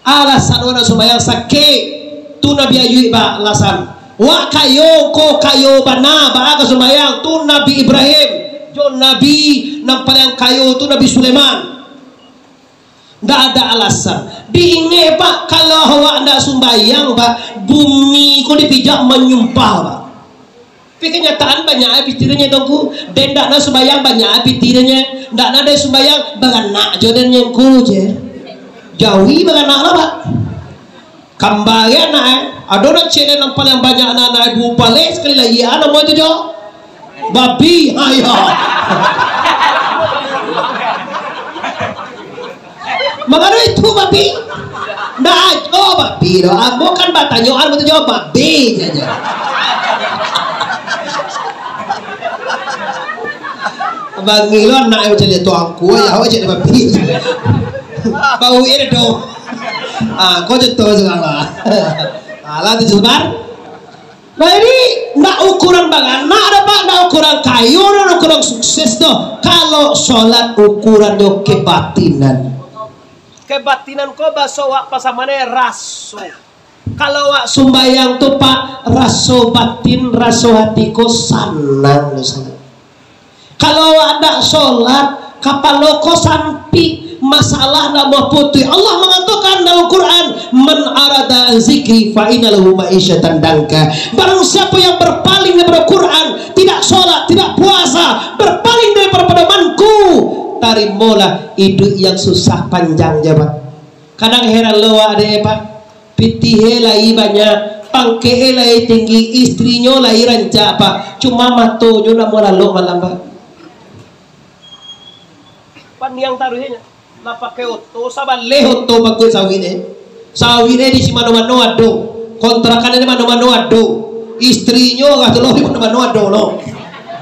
Alasan urang sumbayang sakik. Tu Nabi Ayub ba alasan. Wak kayo ko kayo bana, baa ka sumbayang? Tu Nabi Ibrahim. Jo Nabi nan paliang kayo tu Nabi Sulaiman. Ndak ada alasan. Diingek, Pak, kalau awak ndak sumbayang, Pak, bumi ko dipijak manyumpah, Pak. Tapi kanyataan banyak ai pikirannya, Tuangku. Den ndak na sumbayang, banyak ai pikirannya. Ndak na den sumbayang, baranak jo den nyangko je. Jawi baranak lah, Pak. Kambari anak, eh. Ado nan ciek nan paliang banyak anak, anak duo baleh sakali lahia, namo tu jo? Babi, ha, iyo. Mangano itu babi? Ndak ajo babi doh. Ambo kan batanyo, ambo tu jawab babi je, je. Bangih lo anak yang macam tu, aku ya, awak cek babi. Bau air doh. Ah, kau contoh sekarang lah. Alah, tu sebentar. Nah, ini ndak ukuran baranak dah, Pak, ndak ukuran kayo dah, ndak ukuran sukses dah. Kalau sholat, ukurannyo kebatinan. Kebatinan ko baso awak pasamane raso. Kalau awak sumbayang tu, Pak, raso batin, raso hati ko sanang, sanang. Kalau awak ndak sholat, kapalo ko sampik, masalah ndak buah putuih. Allah mangatokan dalam Quran, "Man arada an zikri fa inna lahu ma'isyatan danka." Barang siapa yang berpaling daripada Quran, tidak sholat, tidak puasa, berpaling daripada pedomanku, tarimolah iduik yang susah panjang, jawab. Kadang heran lo awak dek, Pak. Pitih e lai banyak, pangkek e lai tinggi, istrinyo lai rancak, Pak. Cuma matonyo ndak mau lalok malam, Pak. Paniang taruih nyo. Lah pakai oto, sabaleh oto pakuik sawit e. Sawit e di si mano-mano ado. Kontrakan e di mano-mano ado. Istrinyo lah tu lo di mano-mano ado lo.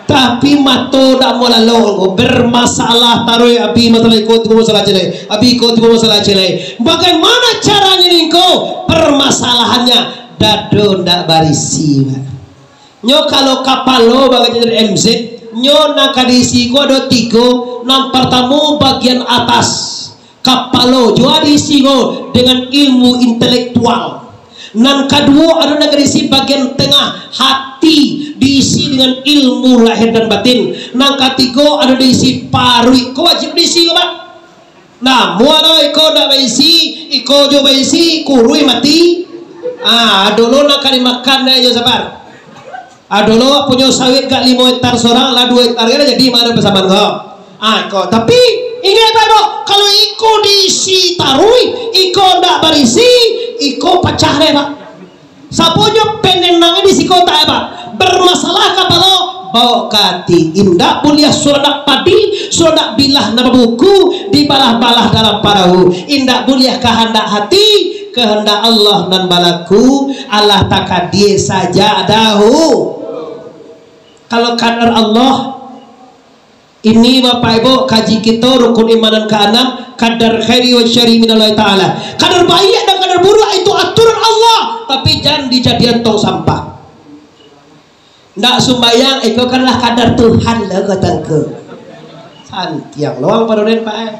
Tapi mato dak mau lalok, bermasalah taruih, abi masalah iko, tibo masalah cilai, abi iko, tibo masalah cilai. Bagaimana caranya ningko? Permasalahannya, dado ndak barisi, Pak. Nyo kalau kapalo bagajan dari M Z, nyo nan ka diisi ko ado tigo. Nan partamo bagian atas. Kapalo juo diisi ko dengan ilmu intelektual. Nan kaduo ado nan ka diisi bagian tengah, hati, diisi dengan ilmu lahir dan batin. Nan katigo ado diisi paruik. Ko wajib diisi ko, Pak. Nah, muaro iko ndak baisi, iko jo baisi, kuruih mati. Ah, ado lo nan ka dimakan dek jo sabar. Ado lo awak punyo sawit gak limo hektar sorang, lah duo hektar kan jadi mano pasaman ko. Ah, iko. Tapi, ingat bae, Dok, kalau iko diisi taruih, iko ndak barisi, iko pacah deh, Pak. Saponyo penenang di siko tak, Pak. Bermasalah kapalo, baok ka ati. Indak buliah suradak padi, suradak bilah nan babuku, dibalah-balah dalam parahu. Indak buliah kahandak hati, kahandak Allah nan balaku, alah takadie sajak dahu. Kalau kadar Allah, ini, Bapak Ibu, kaji kito rukun iman nan kaanam, kadar khairi wa syarri minallahi ta'ala. Kadar baiak dan kadar buruak itu aturan Allah, tapi jan dijadian tong sampah. Ndak sumbayang, iko kan lah kadar Tuhan lah, katangku. Santiang loang pado den, Pak, eh.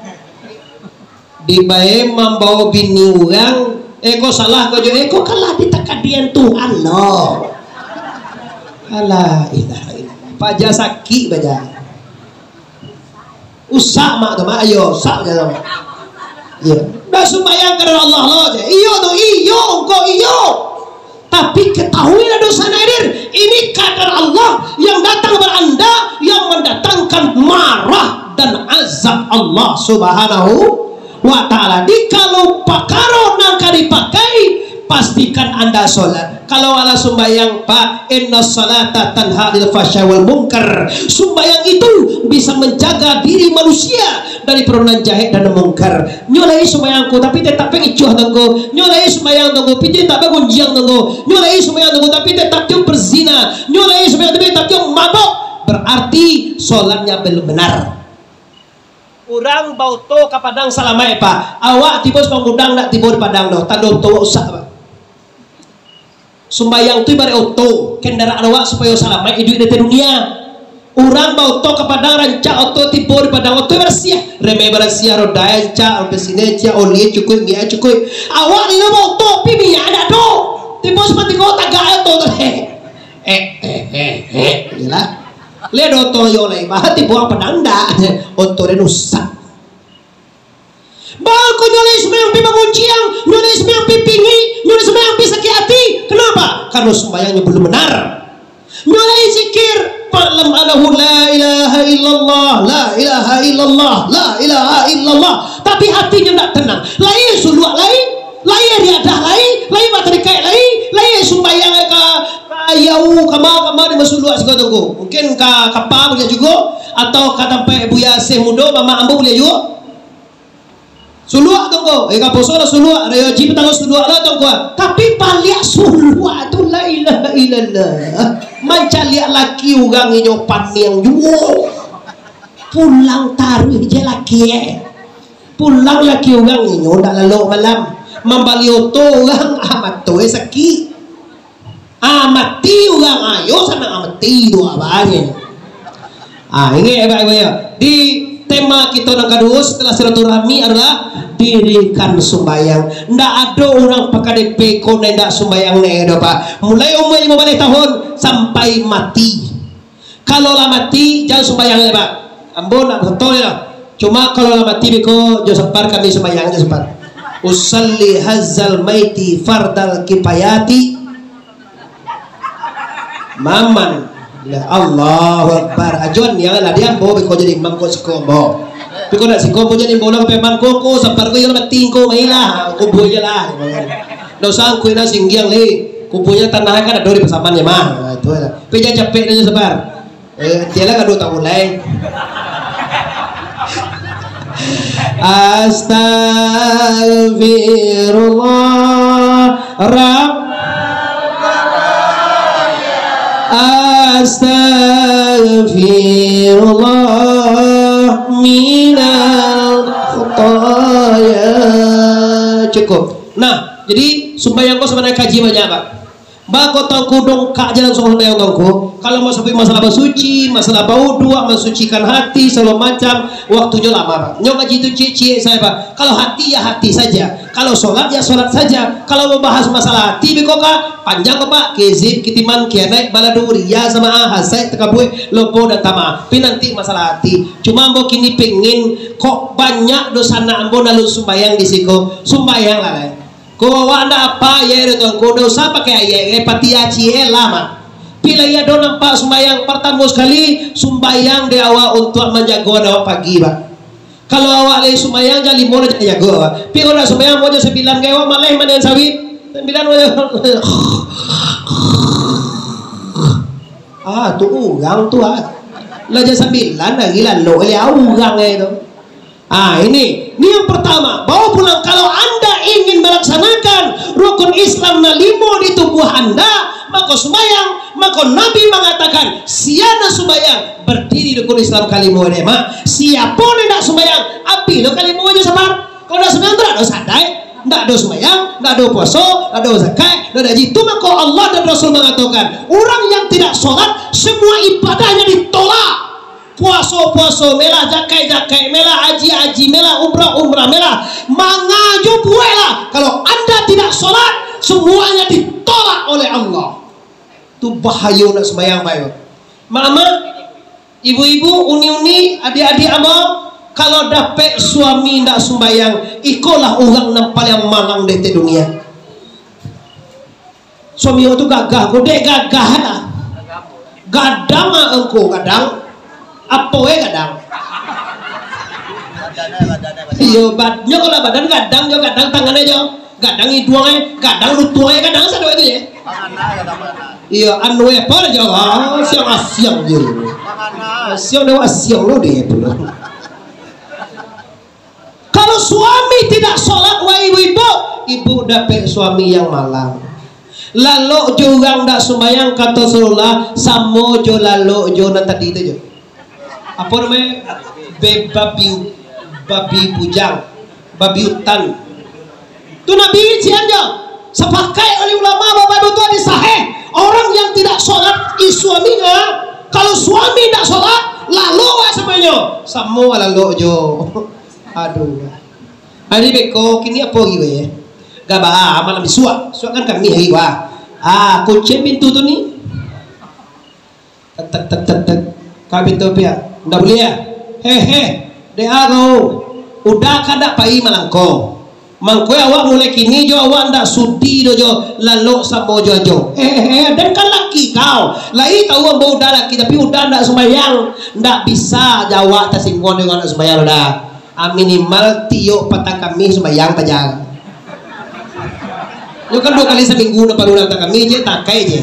Dibae mambawa bini urang, iko salah ko jo, iko kan lah ditakadian Tuhan lo. Alah, ilaha illallah. Paja sakik, paja. Usak mak tu, mak, ayo, usak je tu. Iyo. Dah sumbayang ka Allah lo je. Iyo tu, iyo, engkau iyo. Tapi ketahuilah dosa hadir, ini kadar Allah yang datang baranda, yang mendatangkan marah dan azab Allah Subhanahu wa Ta'ala. Di kalau pakaro nan ka dipakai, pastikan anda sholat. Kalau alah sumbayang, Pak, inna salata tanha 'anil fahsya wal munkar. Sumbayang itu bisa menjaga diri manusia dari perbuatan jahat dan mungkar. Nyo lai sumbayang ko, tapi tetap pangicuah tongko. Nyo lai sumbayang tongko, tapi tetap bagunjiang tongko. Nyo lai sumbayang tongko, tapi tetap jo berzina. Nyo lai sumbayang, tapi tetap jo mabok. Berarti sholatnya belum benar. Urang baoto ka Padang Salamaik, Pak. Awak tibo Simpang Gudang, ndak tibo di Padang doh. Tando oto awak usak, Pak. Sumbayang tu ibarat oto, kendaraan awak supayo salamaik iduik di ateh dunia. Urang baoto ka Padang, rancak oto tibo di Padang, oto barasiah. Remeh barasiah, roda rancak, roda sini rancak, oli cukuik, minyak cukuik. Awak ni baoto, tapi minyak ndak ado. Tibo sapatiko tagak oto tu. Eh, eh, eh, eh. Iyolah. Lihat oto yo lai, bah tibo ka Padang ndak. Oto den usak. Bangko nyo lai sumbayang pi bagunjiang, nyo lai sumbayang pi pingik, nyo lai sumbayang pi sakik ati. Kenapa? Karena sumbayangnyo belum benar. Nyo lai zikir, "Fa'lam annahu la ilaha illallah, la ilaha illallah, la ilaha illallah." Tapi hatinyo ndak tenang. Lai suluak lai, lai riadah lai, lai batarikaik lai, lai sumbayang ka, ka yau, ka ma, ka ma di basuluak siko tu ko. Mungkin ka kapa buliah jugo, atau ka tampek Buya Syekh Mudo, mamak ambo buliah jugo. Suluak tu ko, eh, ka poso lah suluak, rayo haji patanggal suluak lah tu ko. Tapi paliak suluak tu, la ilaha illallah. Mancaliak laki urang inyo paniang juo. Pulang taruih je laki, eh. Pulang laki urang inyo ndak lalok malam. Mambali oto urang, ah, mato, eh, sakik. Ah, mati urang, ayo sanang mati tu abahnya. Ah, ingek, Bapak Ibu, ya. Di tema kito nan kaduo setelah silaturahmi adalah dirikan sumbayang. Ndak ado urang P K D P ko nan indak sumbayang ne doh, Pak. Mulai umua limo baleh tahun sampai mati. Kalau lah mati, jan sumbayang lai, Pak. Ambo ndak basato lai lah. Cuma kalau lah mati beko, jo Sapar kami sumbayang, jo Sapar. Usalli hazal maiti fardal kifayati. Maman. Lah, Allahu Akbar. Ajuan yang lah di ambo beko jadi imam ko siko ambo. Beko ndak siko ambo jadi imam lah, sampai man ko, ko Sapar ko, iyo lah mati ko, mailah. Kubua je lah. Ndak usah angkui nan singgiang lai. Kubuanyo tanah kan ado di Pasaman ya mah. Nah, itu lah. Pi jan capek nyo Sapar. Eh, tialah kado tahu lai. Astagfirullah, Rab-, astagfirullah minal khataya. Cukup. Nah, jadi sumbayang ko sabananyo kaji banyak, Pak. Bako tangku dongkak jalan sumbayang tangku. Kalau masalah, masalah basuci, masalah bauduak, mensucikan hati, segala macam, waktunyo lama, Pak. Nyo kaji tu ciek-ciek sajo, Pak. Kalau hati, ya hati saja. Kalau solat, ya solat saja. Kalau membahas masalah hati, beko ka, panjang ko, Pak. Kezib, kitiman, kianaik, baladu, riya, samaah, hasaik, takabua, lopo, dan tamaah. Pi nanti masalah hati. Cuma ambo kini pengen, kok banyak dosa anak ambo nan alun sumbayang di siko. Sumbayang lah, lai. Ko awak ndak apa, ayah tu, ko ndak usah pakai ayah, eh, pati aci, eh, lah, Mak. Pi lai ado nampak sumbayang, partamo sakali, sumbayang dek awak untuak manjago awak pagi, Pak. Kalau awak lai sumbayang, jam limo lah jan jago, Pak. Pi ko ndak sumbayang, mau jam sambilan, kaya awak maleh mandian sawit. Sambilan, ah, tu urang tu, ah. Lah jam sambilan lagi, lalu, eh, urang, eh, tu. Ah, ini, ini yang pertama, bahwa pulang kalau anda ingin melaksanakan rukun Islam nan limo di tubuah anda, mako sumbayang, mako Nabi mengatakan, sia nan sumbayang, berdiri rukun Islam kalimo deh, Mak. Siapo nan indak sumbayang, abih lo kalimo aja sabar. Kalau indak sumbayang tu, indak dosa, dai. Ndak ado sumbayang, ndak ado puaso, ndak ado zakat, ndak ado haji. Itu mako Allah dan Rasul mangatokan, urang yang tidak sholat, semua ibadahnya ditolak. Puaso-puaso melah, zakat-zakat melah, haji-haji melah, umrah-umrah melah, mangajo buek lah. Kalau anda tidak sholat, semuanya ditolak oleh Allah. Tu bahayo nak sumbayang, bahayo. Mak-mak, ibu-ibu, uni-uni, adik-adik ambo, kalau dapek suami ndak sumbayang, ikolah urang nan paliang malang di ateh dunia. Suami awak tu gagah, ko dek gagah lah. Gadang ah engko, gadang. Apo eh gadang? Iyo, bad-, nyo kalau badan gadang, jo gadang tangan aja. Gadang iduang eh, gadang lutuang eh, gadang sado itu ya. Iyo, anu eh, apa aja lah, siang asiang je. Siang dewa siang lo deh pulang. Kalau suami tidak sholat, wahai ibu-ibu, ibu dapek suami yang malang. Lalok jo urang dak sumbayang, kato Rasulullah, samo jo lalok jo nan tadi tu jo. Apo namonyo? Be-, babi, babi bujang, babi utan. Tu Nabi cian jo. Sapakaik oleh ulama, Bapak Ibu, tu hadis sahih. Orang yang tidak sholat, i suaminya, kalau suami tidak sholat, lalok wak samanyo. Samo lalok jo. Aduh. Ari beko, kini apo lagi, weh? Gabah, malam bisuak. Bisuak kan kami hari, wah. Ah, kunci pintu tu ni. Tek, tek, tek, tek, tek. Ka pintu piak. Ndak buliah. Heh, heh. Dek a kau. Uda ka ndak pai malam ko. Mangko awak mulai kini jo, awak ndak sudi doh jo lalok samo jo ajo. Eh, eh, eh, den kan laki kau. Lai tau ambo uda laki, tapi uda ndak sumbayang. Ndak bisa jo awak tasingguang dengan ndak sumbayang, uda. Ah, minimal tiok patang Kamih sumbayang paja. Nyo kan duo kali saminggu, nan parulang patang Kamih je, takai je.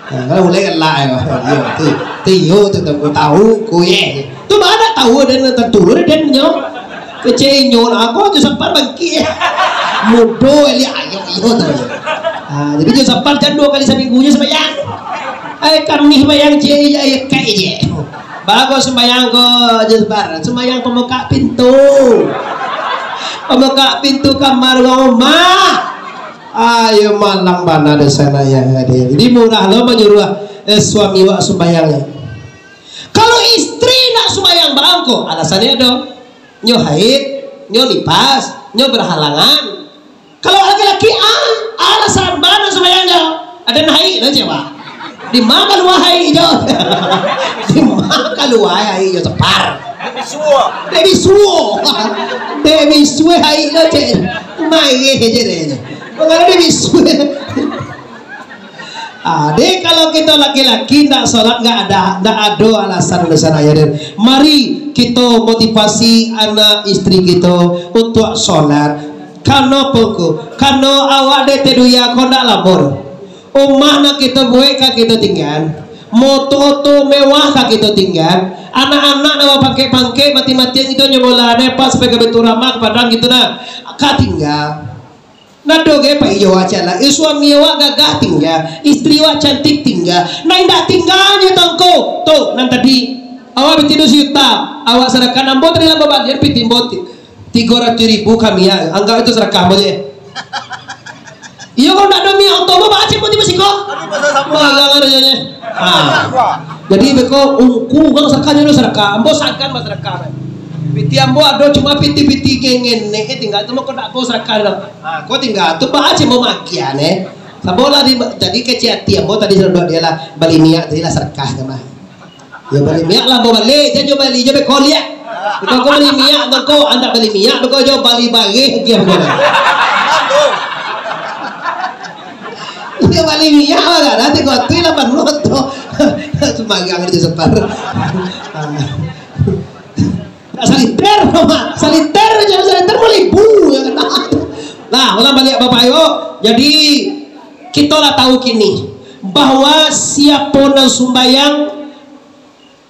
Nah, kalau mulai galak yo. Iyo, tu, tu iyo tu, tu, tahu, kuyeh. Tu badak tahu, den tantu lo den nyo. Kecil inyo lah, aku tu sempat bangkit. Mudo, liak, ayo, iyo tu. Ah, jadi jo sabar jan duo kali saminggu je sumbayang. Ai, Kamih sumbayang je, ai, kai je. Bagus sumbayang ko, jo sabar. Sumbayang pamukak pintu. Pamukak pintu kamar urang rumah. Ayo, malang bana dosa nak yang hadir. Jadi murah lo manyuruah, eh, suami wak sumbayang. Kalau istri nak sumbayang, bangko, alasannyo ado. Nyo haid, nyo nipas, nyo berhalangan. Kalau laki-laki, ah, alasan bana sumbayang nyo. Aden haid lo, cek, wak. Di ma kalua haid nyo? Di ma kalua haid nyo, separ? Dek bisuo. Dek bisuo haid lo, cek. Main je dek nyo. Kalau dek bisuo. Ah, dek, kalau kito laki-laki ndak solat, ndak ada, ndak ado alasan dosa nak, ya, dek. Mari kito motivasi anak istri kito untuak solat. Kano apo ko? Kano awak dek teduya ko ndak lamo. Umah nan kito buek ka kito tingga. Moto-oto mewah ka kito tingga. Anak-anak nan bapangkek-pangkek, mati-matian kito nyo bola, ne, pas pai ka Baiturrahman, ka Padang gitu nah. Ka tingga. Nado ge pai jo awak ciek lah. Eh, suami awak gagah tingga, istri awak cantik tingga. Nan indak tingga nyo tangko. Tu, nan tadi. Awak batido sajuta, awak sadakah ambo tadi lah babalian piti ambo ti-, tigo ratuih ribu ka minyak. Anggap itu sadakah ambo je. Iyo, kalau ndak ado minyak oto ambo, baa cek ambo tibo siko? Magang aja je. Ha. Jadi beko ungku urang sadakah nyo sadakah. Ambo sagan basadakah. Piti ambo ado cuma piti-piti ngenek tingga tu, mako ndak ambo sadakah doh. Ha, ko tingga tu baa cek ambo magiah ne. Sabo lah di, jadi kecil ati ambo tadi sudah dia lah bali minyak tadi lah sadakah tu mah. Yo bali minyak lah ambo bali, jan jo bali jo beko liak. Beko ko bali minyak, beko andak bali minyak, beko jo bali bareh agiah beko. Iyo bali minyak lah kan, nanti ko ati lah panuh tu. Sumanggang di separ. Ndak saliter, Mak. Saliter je, saliter limo ribu, ya kan? Nah, ulang baliak Bapak Ibu. Jadi, kito lah tahu kini bahwa siapo nan sumbayang,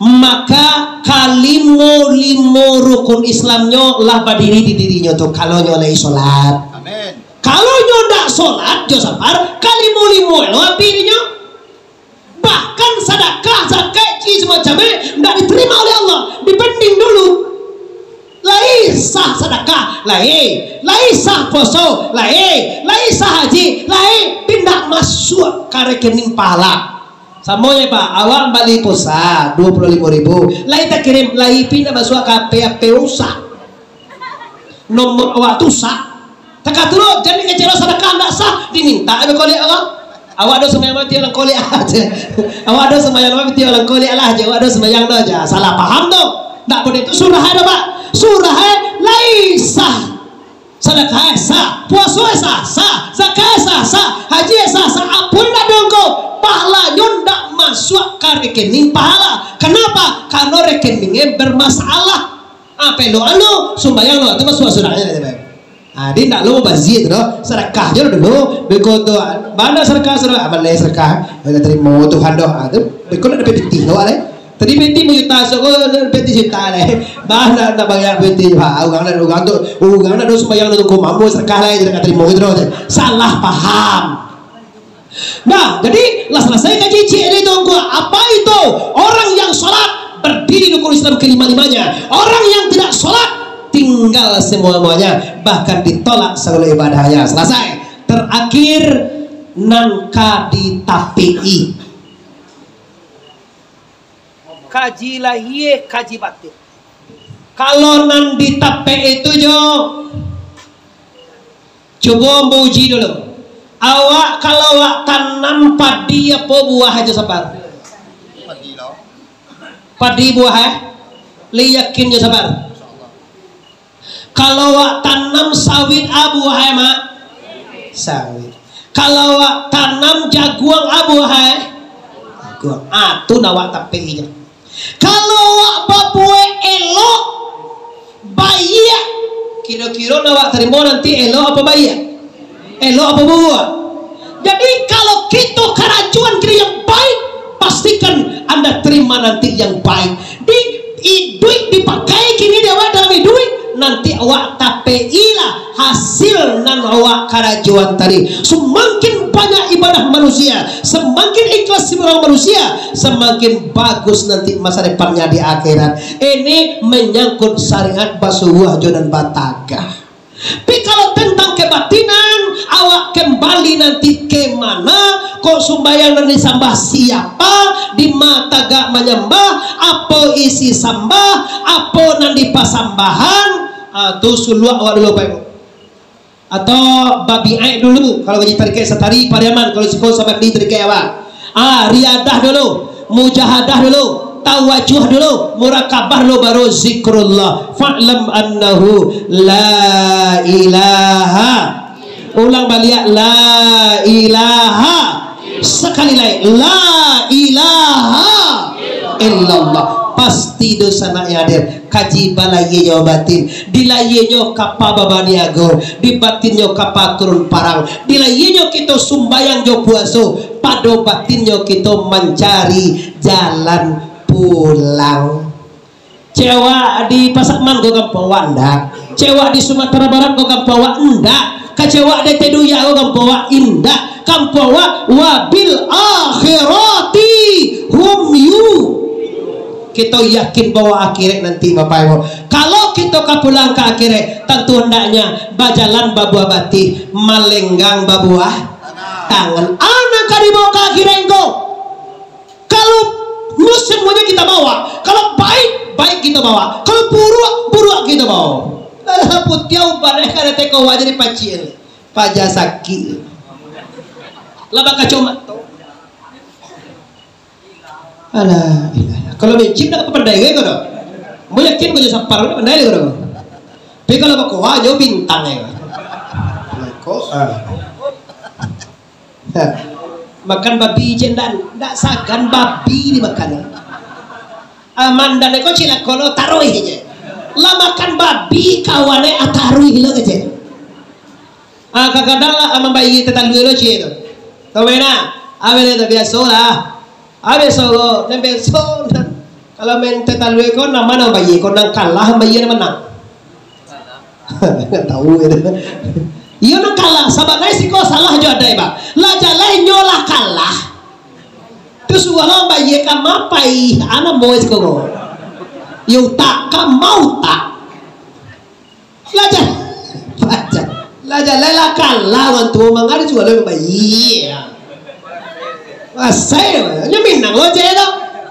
maka kalimo-limo rukun Islamnyo lah badiri di dirinyo tu, kalau nyo lai solat. Amin. Kalau nyo ndak solat, jo sabar, kalimo-limo lo abih dirinyo. Bahkan sadakah, zakat, haji, semacam e, ndak diterima oleh Allah. Dibanding dulu. Lai sah sadakah, lai, lai sah puaso, lai, lai sah haji, lai, indak masuak ka rekening pahala. Samo je, Pak, awak bali pulsa duo puluah limo ribu, lai takirim, lai pi indak masuak ka P P pulsa. Nomor awak tu sah. Takah tu lo, jadi kecek lo sadakah ndak sah, diminta abih koliak awak. Awak do sumbayang mati urang koliak aja. Awak do sumbayang mati urang koliak lah aja. Awak do sumbayang do aja. Salah paham tu. Ndak buliah tu surah ai do, Pak. Surah ai lai sah. Sadakah ai sah, puaso ai sah, sah, zakat ai sah, sah, haji ai sah, sah. Apo ndak diongko, pahalanyo ndak masuak ka rekening pahala. Kenapa? Karano rekeningnyo bermasalah. Ah, pelok anu, sumbayang lo, atau masuak suratnyo, kecek bae. Ah, jadi ndak lo mubazir tu doh, sadakah jo dulu, beko tu, ah, bana sadakah, sadakah, ah, baleh sadakah, ah, tarimo Tuhan doh, ah, tu, beko nak dapek pitih lo, leh. Tadi pitih bajuta, sok ko dapek pitih juta, leh. Bana nak bayar pitih, Pak, urang nak, urang tu, urang nak doh sumbayang tu, ko mamu sadakah lai, jadi nak tarimo gitu doh, salah paham. Nah, jadi lah salasai kaji ciek ni tu, Tuangku. Apa itu? Orang yang sholat berdiri rukun Islam kelima-limanya. Orang yang tidak sholat tinggal semua-muanya, bahkan ditolak segala ibadahnya. Salasai. Terakhir, nan ka ditapek-i. Kaji lahia, kaji batin. Kalau nan ditapek itu jo, cubo ambo uji dulu. Awak, kalau awak tanam padi, apo buah jo sabar? Padi buah, eh? Lai yakin jo sabar? Kalau awak tanam sawit, a buah ai, Mak? Sawit. Kalau awak tanam jaguang, a buah ai? Jaguang. Ah, tu nan awak tapek-i nyo. Kalau awak babuek elok, baiak, kiro-kiro nan awak tarimo nanti elok apo baiak? Elok apo buruak? Jadi, kalau kito karajoan kini yang baik, pastikan Anda terima nanti yang baik. Di, iduik dipakai kini di awak dalam iduik, nanti awak tapek-ilah hasil nan awak karajoan tadi. Semakin banyak ibadah manusia, semakin ikhlas ibadah manusia, semakin bagus nanti masa depannya di akhirat. Ini menyangkut syariat basuruah jo nan batagah. Tapi kalau tentang kebatinan, awak kembali nanti ke mana? Kok sumbayang nan disambah siapa? Di ma tagak manyambah? Apo isi sambah? Apo nan dipasambahan? Ah, tu suluak awak dulu, Bapak Ibu. Atau babiaik dulu, kalau ngaji tarikek satari Pariaman, kalau siko sabagai tarikek awak. Ah, riadah dulu, mujahadah dulu, tawajuh dulu, murakabah dulu, baru zikrullah. Fa'lam annahu la ilaha. Ulang baliak, la ilaha. Sakali lai, la ilaha illallah. Pasti dosa nak yang hadir. Kaji balayie jo batin. Di layienyo kapa babaniago, di batinnyo kapa turun parang. Di layienyo kito sumbayang jo puaso, pado batinnyo kito mancari jalan pulang. Cewek di Pasakman ko kampuang awak ndak. Cewek di Sumatera Barat ko kampuang awak ndak. Ka cewek di Teduya ko kampuang awak indak. Kampuang awak wabil akhirati hum yu. Kito yakin bahwa akhirat nanti, Bapak Ibu. Kalau kito ka pulang ka akhirat, tantu hendaknya bajalan babuah batih, malenggang babuah tangan. Anak ka dibawa ka akhirat ko. Kalau musim hujan kita bawa, kalau baik, baik kita bawa, kalau buruk, buruk kita bawa. Alah, putiau badai kada teko wajah di pacik. Paja sakik. Lah bakaco mato. Alah, ilah. Kalau mencim nak pandai ke kau? Mau yakin kau sapar pandai ke kau? Tapi kalau bakoa jo bintang ya. Bakoa. Makan babi je ndak, ndak sagan babi dimakan. Aman dan ko cilako lo taruih je. Lah makan babi kawan eh ataruih lo kecek. Ah, kadang-kadang lah aman bayi tetalui lo cie tu. Tau main ah? Abis tu biaso lah. Abis tu, nan biaso, nan, kalau main tetalui ko, nan ma nan bayi ko, nan kalah, bayi nan manang. Ndak tahu itu. Iyo nan kalah, sabananyo siko salah jo adai, Pak. Lah jaleh nyo lah kalah. Tu suruah lo bayi ka mapai, ana mo siko ko. Yo utak, ka mau utak. Lah jan, lah jan, lah jan, lah lah kalah wan tuo mangari juo lo baiak. Asai, nyo minang lo cek tu.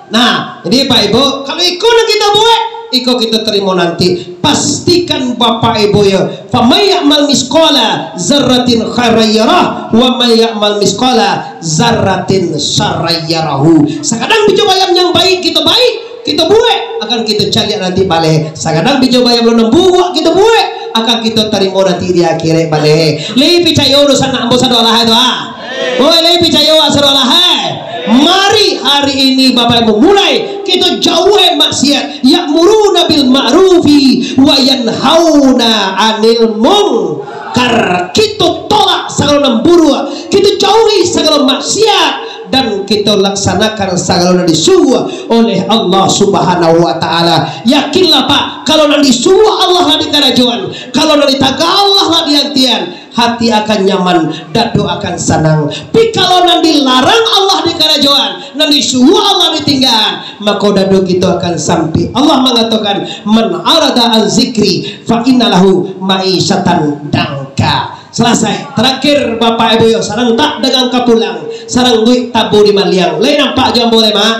Nah, jadi Pak Ibu, kalau iko nan kito buek, iko kito tarimo nanti. Pastikan Bapak Ibu yo, "Faman ya'mal misqala zarratin khairan yarah, wa man ya'mal misqala zarratin syarran yarahu." Sakadang bijo bayam nan baik kito baik, kito buek, akan kito caliak nanti baleh. Sakadang bijo bayam lo nan buruak kito buek, akan kito tarimo nanti di akhirat baleh. Lai picayo dunsanak ambo sadoalahe tu, ha? Oi, lai picayo sadoalahe? Mari hari ini Bapak Ibu mulai kito jauhi maksiat, ya'muruna bil ma'rufi wa yanhauna 'anil munkar. Kito tolak sagalo nan buruak, kito jauhi sagalo maksiat, dan kito laksanakan sagalo nan disuruah oleh Allah Subhanahu wa Ta'ala. Yakinlah, Pak, kalau nan disuruah Allah lah dikarajoan, kalau nan ditagah Allah lah diantian, hati akan nyaman, dado akan sanang. Tapi kalau nan dilarang Allah dikarajoan, nan disuruah Allah ditinggaan, mako dado kito akan sampik. Allah mangatokan, "Man arada an zikri fa inna lahu ma'isyatan dangka." Salasai. Tarakhir, Bapak Ibu yo, sarantak dagang ka pulang, sarang duit tabo di maliang. Lai nampak jo ambo lai, Mak?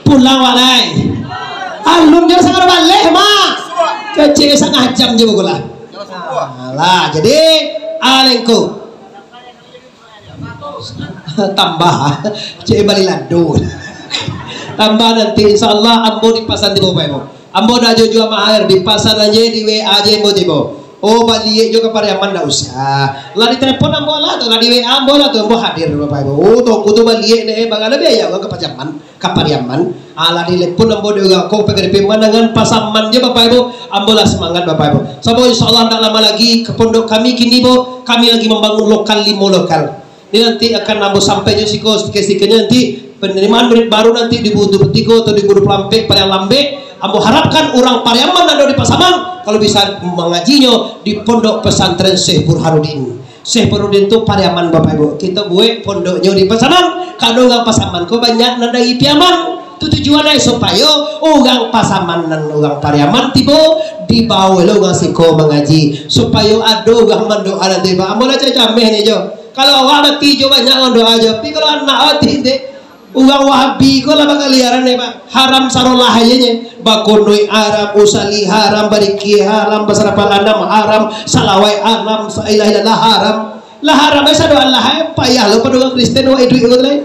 Pulang wak lai. Alun jo sagalo baleh, Mak. Kecek satangah jam jo bagulah. Alah, jadi, alengku. Tambah. Cek bali lado. Tambah nanti, insya Allah, ambo dipasan tibo, Bapak Ibu. Ambo dak jua-jua mahar, dipasan aja, di W A aja ambo tibo. Oh, baliak jo ka Pariaman dak usah. Lah ditelepon ambo lah tu, lah di W A ambo lah tu, ambo hadir, Bapak Ibu. Oh, toko tu baliak dek, eh, bangana biaya urang ka Pariaman, ka Pariaman. Ah, lah dilepon ambo dek urang ko, P K D P manangan pasaman je, Bapak Ibu. Ambo lah semangat, Bapak Ibu. Sabab insya Allah dak lamo lagi ka pondok kami kini, Bu, kami lagi mambangun lokal, limo lokal. Ini nanti akan ambo sampaikan siko, sedikit-sedikitnya nanti penerimaan murid baru nanti di bulan tigo atau di bulan ampek paling lambek. Ambo harapkan urang Pariaman ado di Pasaman, kalau bisa mangajinyo di Pondok Pesantren Syekh Burhanuddin. Syekh Burhanuddin tu Pariaman, Bapak Ibu. Kito buek pondoknyo di Pasaman, karano urang Pasaman ko banyak nan dari Piaman. Tu tujuan ai supayo urang Pasaman nan urang Pariaman tibo, dibawo lo urang siko mangaji, supayo ado urang mandoa nanti, Pak. Ambo lah cak cameh ni jo. Kalau awak mati jo banyak urang doa jo, tapi kalau anak mati, dek, urang Wahabi ko lah bakaliaran ni, Pak. Haram sarolah aja nye. Bakonoik haram, usali haram, bariki haram, basarapal anam haram, salawai haram, sailah-ilahlah haram. Lah haram ai sadoa lah ai, payah lo pado urang Kristen awak iduik ko tu lai.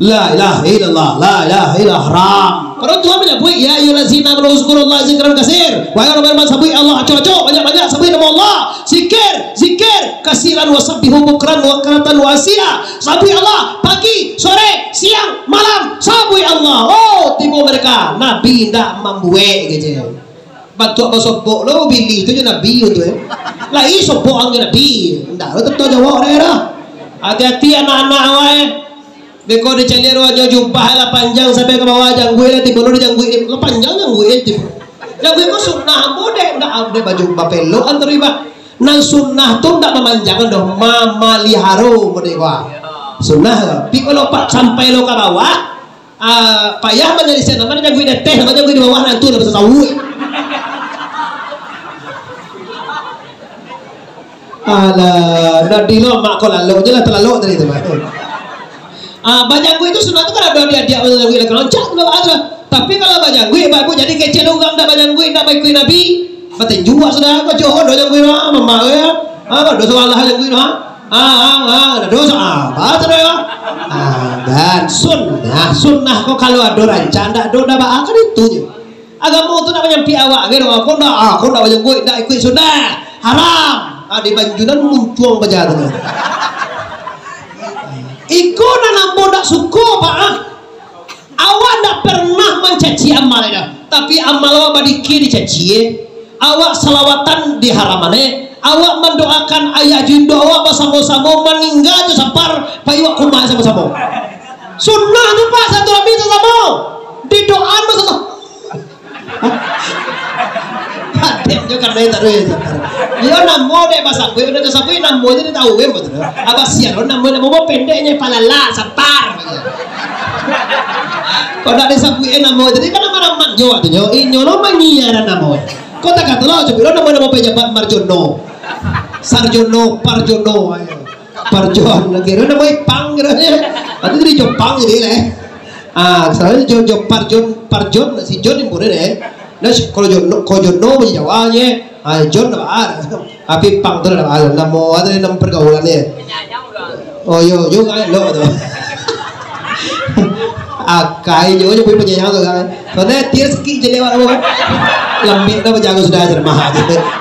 La ilaha illallah, la ilaha illallah, haram. Padahal Tuhan manyabuik, "Ya ayyuhallazina amanu uzkurullaha zikran katsir." Wahai urang beriman, sabuik Allah acok-acok, banyak-banyak sabuik namo Allah. Zikir, zikir, kasiran wasabbihu bukran wa bukratan wa asila. Sabuik Allah pagi, sore, siang, malam, sabuik Allah. Oh, tibo mereka, Nabi indak mambuek, kecek. Bantuak basobok lo, bilih tu jo Nabi tu, eh. Lai sobok ang jo Nabi. Indak lo, tetap jawab dek dah. Hati-hati anak-anak awak, eh. Beko dicaliak ruanyo jubah lah panjang sampai ka bawah, jangguik lah tibo lo di jangguik ni. Lah panjang jangguik ni tibo. Jangguik ko sunnah ambo dek, ndak ambo dek baju bapelok antaro ibak. Nan sunnah tu ndak mamanjangan doh, mamaliharo model ko. Sunnah. Tapi kalau pak sampai lo ka bawah, ah, payah manjalisian, nama jangguik di ateh, nama jangguik di bawah, nantu lah basasauik. Alah, dah dilo mak ko lalok je lah, talalok tadi tu, Mak. Ah, bajangguik tu sunat tu kan ado adiak-adiak bajangguik lah, rancak tu lah, Mak, tu lah. Tapi kalau bajangguik, Bapak Ibu, jadi kecek urang dak bajangguik, dak baikuik Nabi, batinju awak sudah, ko Johor dak jangguik, Mak, mamak, ya. Ah, doso Allah jangguik, Mak. Ah, ah, ah, dak doso, ah, apa tu dah, ya? Ah, dan sunnah, sunnah ko kalau ado rancak, dak ado, dak baa kan itu je. Agamo tu nak manyampiak awak, kan? Aku ndak, aku ndak bajangguik, ndak ikuik sunnah. Haram. Ah, di Banjunan muncuang baja tu. Iko nan ambo ndak suko, Pak, ah. Awak ndak pernah mancaci amal dah. Tapi amal awak badikir dicaci, eh. Awak salawatan diharaman, eh. Awak mandoakan ayah jo indo awak basamo-samo maningga jo sapar, pai awak ka umah samo-samo. Sunnah tu, Pak, silaturahmi sasamo. Didoaan basamo. Paden jo kanai taruih. Iyo namo dek basabuik, udah tasabuik namo je ditahu kan, betul. Abah siar, namo, namo pendeknyo palala, sapar. Kok dak disabuik namo, jadi kan nama-nama jo waktu nyo, inyo lo mangiaran namo. Kota Katulau, cobi lo namo-namo pejabat Marjono. Sarjono, Parjono, ayo. Parjon, kiro namo ipang kiro. Ado dari Jepang jadi lah. Ah, soalnyo Jo, Jo, Parjon, Parjon, si Jon ni boleh deh. Nah, si, kalau Jono, kalau Jono bahasa Jawa nye. Ah, Jon lah. Tapi pang tu lah, namo, ado namo pergaulan nye. Oh, yo, yo, kan, lo tu. Akai jo, jo, punya penyayang tu, kan. Soalnyo dia sakik je lewat, kan. Lambek dah, bajago sudah aja, mah.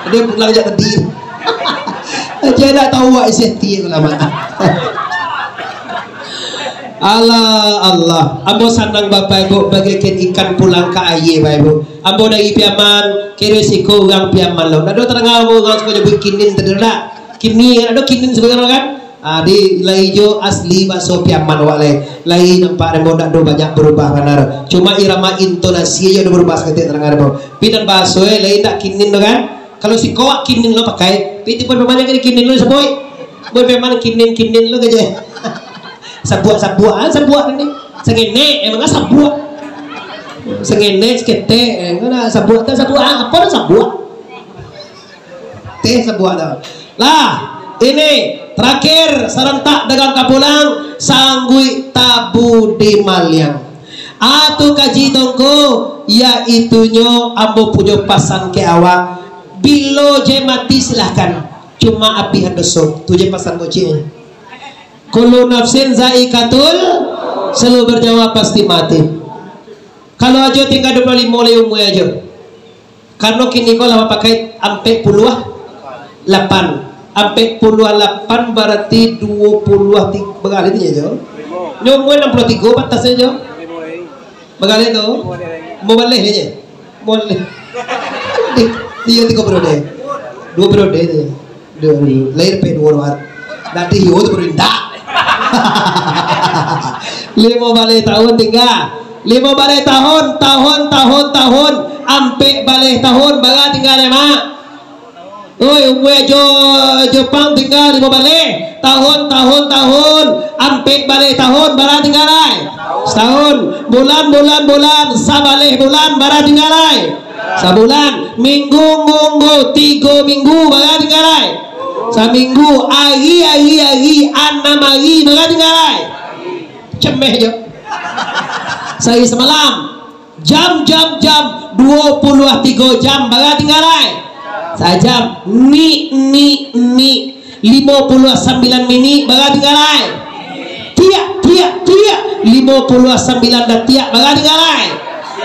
Dia pulang je tadi. Aja dah tahu, wak, isi hati tu lama. Allah, Allah. Ambo sanang, Bapak Ibu, bagaikan ikan pulang ka aia, Bapak Ibu. Ambo dari Piaman, kiro siko urang Piaman lo. Ndak ado tadanga ambo urang suko nyabuik kinin tadi, ndak? Kini, ndak ado kinin sabananyo kan? Ah, di, lai jo asli baso Piaman awak lai. Lai nampak ambo ndak ado banyak barubah banar. Cuma irama intonasi aja ado barubah saketek tadanga ambo. Pi nan baso, eh, lai ndak kinin tu kan? Kalau siko awak kinin lo pakai, pi tibo Piaman kini kinin lo sabuik. Buat Piaman kinin-kinin lo gaje. Sabuak-sabuak, ah, sabuak ni. Sangenek, emang sabuak. Sangenek, saketek, eh, mana sabuak, tak sabuak, ah, apa dah sabuak? Teh sabuak dah. Lah, ini terakhir, sarantak dagang ka pulang, sangguik tabu di maliang. Atu kaji tongko, yaitunyo ambo punyo pasan ke awak, bilo je mati silahkan, cuma apihan doso, tu je pasan bocil. Kullu nafsin zaikatul, selalu bernyawa pasti mati. Kalau ajo tingga dua puluh limo lai umua ajo. Karano kini ko lah bapakai ampek puluah lapan. Ampek puluah lapan bararti dua puluah tigo, bagale ni ajo. Nyo umua anam puluah tigo batasnyo ajo. Bagale tu. Mau baleh ni je. Boleh. Di, dia tiga periode. Dua periode tu. Dua, dua. Lahir pe dua luar. Nanti yo tu baru indak. Limo baleh tahun tingga. Limo baleh tahun, tahun, tahun, tahun. Ampek baleh tahun, bara tingga deh, Mak. Oi, umua jo, Jepang tingga limo baleh tahun, tahun, tahun, ampek baleh tahun, bara tingga lai? Satahun. Bulan, bulan, bulan, sabaleh bulan, bara tingga lai? Sabulan. Minggu, minggu, tigo minggu, bara tingga lai? Saminggu. Ari, ari, ari, anam ari, bara tingga lai? Cemeh jo. Sahari samalam. Jam, jam, jam, dua puluah tigo jam, bara tingga lai? Sajam. Ni, ni, ni, limo puluah sambilan minik, bara tingga lai? Tiak, tiak, tiak, limo puluah sambilan datiak, bara tingga lai?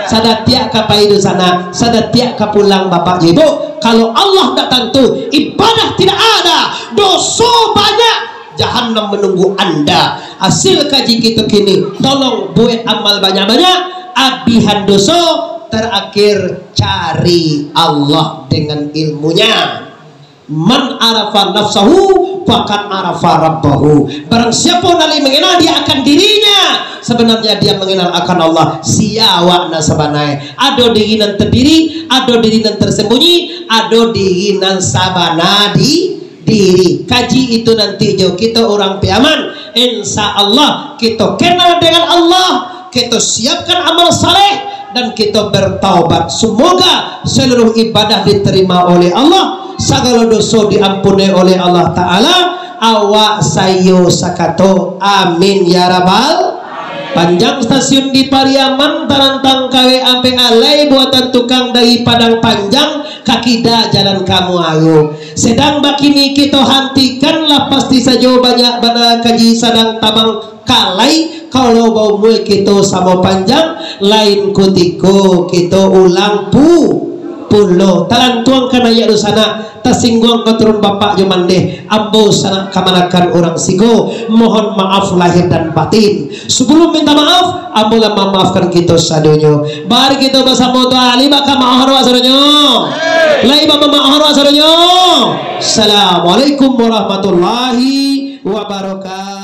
Sadatiak ka pai dunsanak, sadatiak ka pulang bapak jo ibu. Kalau Allah ndak tantu, ibadah tidak ada, doso banyak, Jahanam menunggu anda. Hasil kaji kito kini, tolong buek amal banyak-banyak, abihan doso, terakhir cari Allah dengan ilmunya. Man arafa nafsahu, faqad arafa rabbahu. Barang siapa nan lai mengenal dia akan dirinya, sebenarnya dia mengenal akan Allah. Sia awak nan sabanai? Ado diri nan terdiri, ado diri nan tersembunyi, ado diri nan sabana di diri. Kaji itu nanti jo kito urang Piaman. Insya Allah, kito kenal dengan Allah, kito siapkan amal saleh, dan kito bertaubat. Semoga seluruh ibadah diterima oleh Allah, sagalo doso diampuni oleh Allah Ta'ala. Awak sayo sakato, amin ya rabbal. Panjang stasiun di Pariaman, tarantang kawek ampek alai, buatan tukang dari Padang Panjang, ka kida jalan ka Muaro. Sedang bakini kito hantikan lah, pasti sajo banyak bana kaji sadang tabang kalai, kalau baumua kito samo panjang, lain kutiko kito ulang pu-, pulo. Talantuang ka naiak dunsanak, tasingguang ka turun bapak jo mandeh, ambo sanak kamanakan urang siko, mohon maaf lahir dan batin. Sebelum minta maaf, ambo lah mamaafkan kito sadonyo. Mari kito basamo tu ahli baka maaf awak sadonyo. Lai baka maaf awak sadonyo. Assalamualaikum warahmatullahi wabarakatuh.